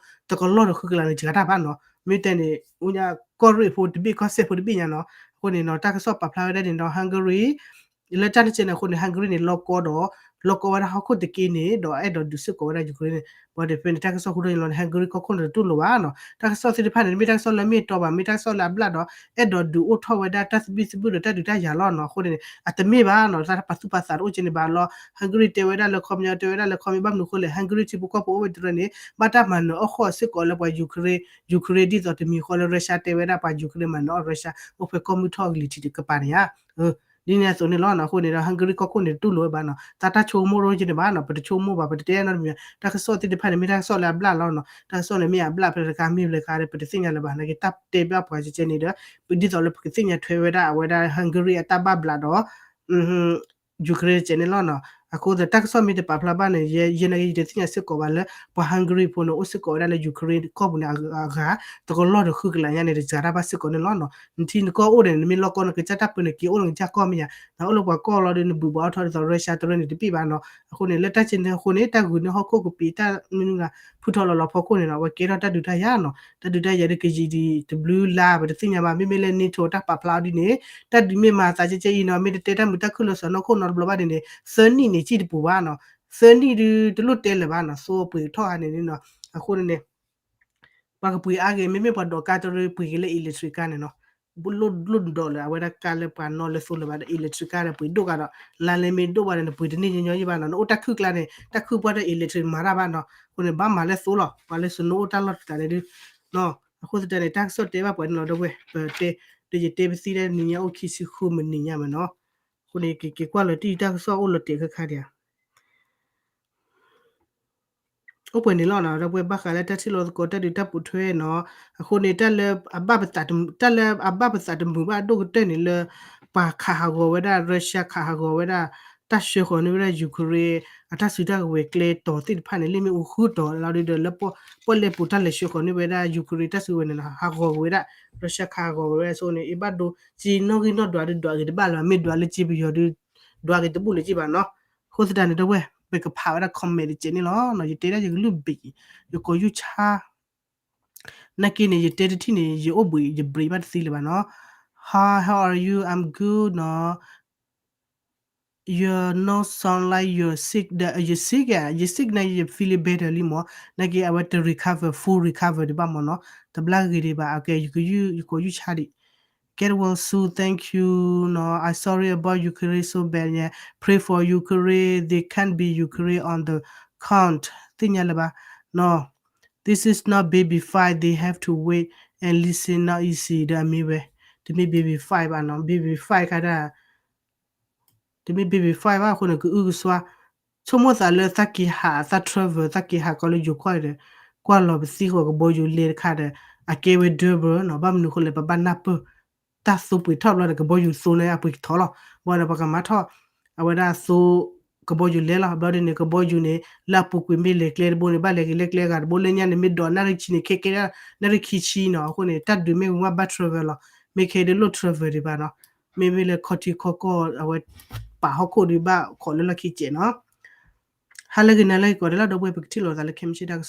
တကလီၢ်ဒီးဃုကလးန့ၣ် စှၤတၢ်ဘၣ်နီၤ မ့ၢ်တဲန့ၣ် ကီၢ်ရ့ၣ်ဖိတဘ့ၣ် ကီၢ်စဲၣ်ဖိတဘ့ၣ်ညါနီၤ အဃိန့ၣ်နီၤ တၢ်ကစီၣ်ပာ်ဖျါဝဲဒၣ်န့ၣ်ဒီး Hungary လၢတၢ်တဆဲန့ၣ်အဃိန့ၣ် Hungary န့ၣ် လီၢ်ကီဒီး လီၤကီဝဲဒၣ်ဟီၣ်ခိၣ်တက့ၢ်န့ၣ် ဒီးအဲၣ်ဒိးဒုးစ့ၢ်ကီးဝဲဒၣ် Ukraine န့ၣ် ပှၤဒီးဖဲန့ၣ် တၢ်ကစီၣ်ဟူထီၣ်န့ၣ်လီၤန့ၣ် Hungary ကီၢ်ခိၣ်န့ၣ်တတူၢ်လိာ်ဘၣ်နီၤ. တၢ်ကစီၣ်သ့ၣ်တဖၣ်န့ၣ် မ့ၢ်တၢ်ကစီၣ်လၢမ့ၢ်တီဘၣ် မ့ၢ်တၢ်ကစီၣ်လၢအဘျၣ်ဒီး အဲၣ်ဒိးဒုးအိၣ်ထီၣ်ဝဲဒၣ်တၢ်သဘံၣ်သဘုၣ်ဒီးတၢ်ဒုးတၢ်ယၤလီၤနီၤ. အဃိန့ၣ် အတမ့ၢ်ဘၣ်နီၤ တၢ်ပာ်သူၣ်ပာ်သးတအိၣ်ကဲန့ၣ်ဘၣ်လီၤ. Hungary တဲဝဲဒၣ်လၢခီပညီ တဲဝဲဒၣ်လၢခီပညီ ဘၣ်မနုၤအဃိလဲၣ် Hungary ထံဖိကီၢ်ဖိအိၣ်ဝဲတရၢန့ၣ် ဘၣ်တၢ်မၤနၢၤအီၣ်ဃီၣ်စ့ၢ်ကီးလၢပှၤ Ukraine ဒ်သိးတမံၤဃီလၢ Russia တဲဝဲဒၣ်ပှၤ Ukraine မၤနၢၤအီၣ် Russia အိၣ်ဖဲကီၢ်မုၢ်ထီၣ်အကလံၤထံးတကပၤန့ၣ်ဧါ ဒ်န့ၣ်အသိးန့ၣ်လီၤနီၤ. အဃိန့ၣ်ဒီး Hungary ကီၢ်ခိၣ်န့ၣ်တတူၢ်လိာ်ဝဲဘၣ်နီၤ သးတၢ်ဆိကမိၣ်ရိကဲန့ၣ်ဘၣ်နီၤ ပတဆိကမိၣ်ဘၣ် ပတတဲနီတမံၤ တၢ်ကစီၣ်သ့ၣ်တဖၣ်န့ၣ် မ့ၢ်တၢ်ကစီၣ်လၢအဘျၣ်လီၤနီၤ တၢ်ကစီၣ်န့ၣ်မ့ၢ်အဘျၣ်ဖဲလဲၣ်တခါ မ့ၢ်ဖဲလဲၣ်တခါဒီး ပတသ့ၣ်ညါလၢၤဘၣ် နာ်က့တၢ်တဲဘၣ်ပှၤကဲန့ၣ်ဒီး ဒ်သိးလၢပကသ့ၣ်ညါထွဲဝဲဒၣ်အဝဲဒၣ် Hungary အတၢ်ဘၣ်ဘျးဒီး Ukraine ကဲန့ၣ်လီၤနီၤ. အဃိသတး တၢ်ကစီၣ်မ့ၢ်တပာ်ဖျါဘၣ်န့ၣ် ယဲ ယဲနာ်က့ ယတသ့ၣ်ညါစ့ၢ်ကီးဘၣ်လၢ ပှၤ Hungary ဖိန့ၣ် အိၣ်စ့ၢ်ကီးဝဲဒၣ်လၢ Ukraine ကီၢ်ပူၤန့ၣ်အဂၤ တကလီၢ်ဒီးဃုကလးညါန့ၣ် တစှၤတၢ်ဘၣ်စ့ၢ်ကီးန့ၣ်လီၤနီၤ. နထံနကီၢ်အိၣ်ဒီး နမ့ၢ်လီၢ်ကီၢ် နကစၢ်တၢ်ပၢနက့ၤအိၣ် နကစၢ်ကီၢ်မ့ၢ်ယါ နအိၣ်လၢပှၤကီၢ်လီၤဒီး နဘုးဘၣ်အီၣ်ထီၣ်ဒ်သိး Russia တရၢန့ၣ်တပ့ၢ်ဘၣ်နီၤ. အဃိန့ၣ် လၢတၢ်ကဲန့ၣ်အဃိန့ၣ် တၢ်ဂုာ်န့ၢ်ဟီၣ်ခိၣ်ကပံာ် တၢ်မနုၤဂၤ ဖုထီၣ်လီၤလီၤဖီခိၣ်န့ၣ်နီၤ အဝဲကဲထီၣ်တၢ်ဒုးတၢ်ယၤနီၤ. တၢ်ဒုးတၢ်ယၤဒီးကယံာ်ဒံးတဘျုးလါ ပတသ့ၣ်ညါဘၣ် မ့မ့ၢ်လၢ NATO တၢ်ပာ်ဖျါအီၤဒ်န့ၣ် တၢ်ဒုးမ့ၢ်မၤသးကဲကဲအံၤနီၤ မ့ၢ်တတဲတၢ်မုာ်တၢ်ခုၣ်လၢစီၤနီၢ်ခိၣ်နီတဘျီဘၣ်န့ၣ်န့ၣ် သၢနံၣ်န့ၣ် စံၣ်တပူၤဘၣ်နီၤ. သၢနံၣ်ဒုးတလိၣ်တဲလၢၤဘၣ်နီၤ သိပှ့ၤထီၣ်ဟါန့ၣ်န့ၣ်နီၤ. အဃိန့ၣ်န့ၣ် ပှၤကပှ့ၤအါဂ့ၤ မ့မ့ၢ်ပှၤဒိးကါတရၢပှ့ၤက့ၤလၢ electric ကါန့ၣ်နီၤ လိၣ်လိၣ်ဒိးလၢအဝဲဒၣ်ကါလၢပှၤနီၣ်လၢသိလၢၤဘၣ်ဒီး electric ကါဒီးပှ့ၤဒိၣ်ကါဒီး လါလဲမ့ၢ်ဒိၣ်ဘၣ်ဒီး နပှ့ၤတန့ၢ်ညီညီယံၢ်ဘၣ်နီၤ. နအိၣ်တၢ်ခုၣ်ကျါန့ၣ် တၢ်ခုၣ်ပှၢ်ဒီး electric မၤတၢ်ဘၣ်နီၤ. အဃိန့ၣ် ဘၣ်မၤလၢသိလီၤ ပှၤလၢစနိအိၣ်တၢ်လီၢ်တသးန့ၣ်ဒုး အဃိသတးန့ၣ် တၢ်ကစီၣ်တဲဘၣ်ပှၤန့ၣ်လီၤ ဒီပုၢ်ဝဲၢ် ပတဲ ဒီးယတဲပသံဒၣ်နံၤညါအိၣ်ခံဆံဃုမံးနံးညါမ့ၢ်နီၤ. အဃိန့ၣ် က့ၤက့ၤကွၢ်လီၤတံၢ်တၢ်ကစီၣ်အိၣ်လီၤတဲာ်ခါခါဒံးဧါ အိၣ်ပှဲၤန့ၣ်လီၤနီၤ ဒီပုၢ်ဝဲၢ်ဘၣ်ဃးလၢတၢ်ထံၣ်လိာ်သကိးတၢ်ဒုးတၢ်ပိာ်ထွဲနီၤ. အဃိန့ၣ် တၢ်လၢအဘၣ်ပသးတမုာ်ဘၣ်ဒိၣ်ကတၢၢ်န့ၣ်လၢ ပှၤခးဟးဂီၤဝဲဒၣ် Russia ခးဟးဂီၤဝဲဒၣ် တၢ်ဆှၢဃီၤန့ၢ်ဝဲဒၣ် Ukraine အတၢ်စုတၢ်ကဝဲၤကျဲတီၤသ့ၣ်တဖၣ်န့ၣ် လ့ၣ်မ့ၣ်အူဃုတီၤလီၤဒုးဒီးလၢ ပီၣ်လဲၣ်ပူၤတၢ်လဲၤဆှၢဃီၤန့ၢ်ဝဲဒၣ် Ukraine တၢ်စုကဝဲၤန့ၣ်နီၤ ဟးဂီၤက့ၤဝဲဒၣ် Russia ခးဟးဂီၤက့ၤဝဲဒၣ် အဃိန့ၣ် အဘၣ်ဒိ စ့နီၣ်ဂံၢ်နီၣ်ဒွးဒုးဒွးက့ၤတဘၣ်လၢၤ မ့ၢ်ဒွးလၢစ့ပယီၤဒုး ဒွးက့ၤတဘူၣ်လၢၤက့ၤဘၣ်နီၤ. အဃိသတးန့ၣ် ဒီပုၢ်ဝဲၢ် ပကဖးဝဲဒၣ် comment တစဲးန့ၣ်လီၤ. ယတဲဒၣ်ယကလုၢ်ဘ့ၣ် ယကိးယူၢ်ဆါ နာ်က့န့ၣ် ယတဲတထံၣ်န့ၣ် ယအိၣ်ဘှံး ယဘြံးဘၣ်တသ့လၢၤဘၣ်နီၤ. Hi, how are you? I'm good နီၤ. You're not sound like you're sick ဒီး you sick ဧါ you sick န့ၣ် you feeling better လံမး နာ်က့အဝဲတ recover full recover ဒံးဘၣ်မးနီၤ တဘျါဂ့ၤဒံးဘၣ် အကဲ ယကယူၢ် ယကိးယူၢ်ဆါဒံး Get well soon, thank you နီၤ I sorry about Ukraine so bad ညါ pray for Ukraine, they can't be Ukraine on the count သ့ၣ်ညါလၢၤဘၣ်နီၤ This is not baby fight, they have to wait and listen, not easy ဒီးအမ့ၢ်ဝဲ တမ့ၢ် baby fight ဘၣ်နီၤ baby fight ခါဒၣ် တမ့ၢ် baby fight ဘၣ်အဃိန့ၣ် ကအုကစွါ ဆိကမိၣ်သးလၢသးက့ၤဟး သး travel သးက့ၤဟးကီးလၢယိၤကီၢ်ဒီး ကွၢ်လီၤပသံဃီၤကဘီယူၤလဲတခါဒီး အကဲဝဲ double နီၤ ဘၣ်မနုၤဃိလဲၣ် ပဘၣ်နၢ်ပၢၢ် တၢ်သိပှ့ၤထီၣ်ဘျီဒီး ကဘီယူၤသိန့ၣ် အပှ့ၤကထီလီၤ ဘၣ်ဒီးပကမၤထီၣ် အဝဲဒၣ်သိ ကဘီယူၤလဲလီၤ ဘျီဒ်န့ၣ် ကဘီယူၤန့ၣ် လၢအပူၤကွံာ်မ့ၢ်လဲၤကျဲတဘိန့ၣ် ဘၣ်လဲၤက့ၤလၢကျဲအဂၤတဘိ လၢညါန့ၣ်မ့ၢ်ဒိးနၣ်ရံၣ်ဆံန့ၣ် ခဲကဲဒၣ် နၣ်ရံၣ်ခံဆံနီၤ အဃိန့ၣ် တၢ်ဒုးမ့ၢ်ဝံၤမးဘၣ် travel လီၤ မ့ၢ်ခဲဒၣ်လိၣ် travel ဒံးဘၣ်နီၤ မ့မ့ၢ်လၢခီထံခီကီၢ် အဝဲ ပာ်ဟီၣ်ခိၣ်ဒံးဘၣ်ခီလၢလီၢ်ခံကဲးနီၤ ဟါလၢဂ့ၤနၤလၢဂ့ၤကိးဂၤဒဲးလီၤ ဒီပုၢ်ဝဲၢ် ပကထံၣ်လိာ်သးလၢခဲမုၢ်ဆ့ၣ်တၢ်ကစီၣ်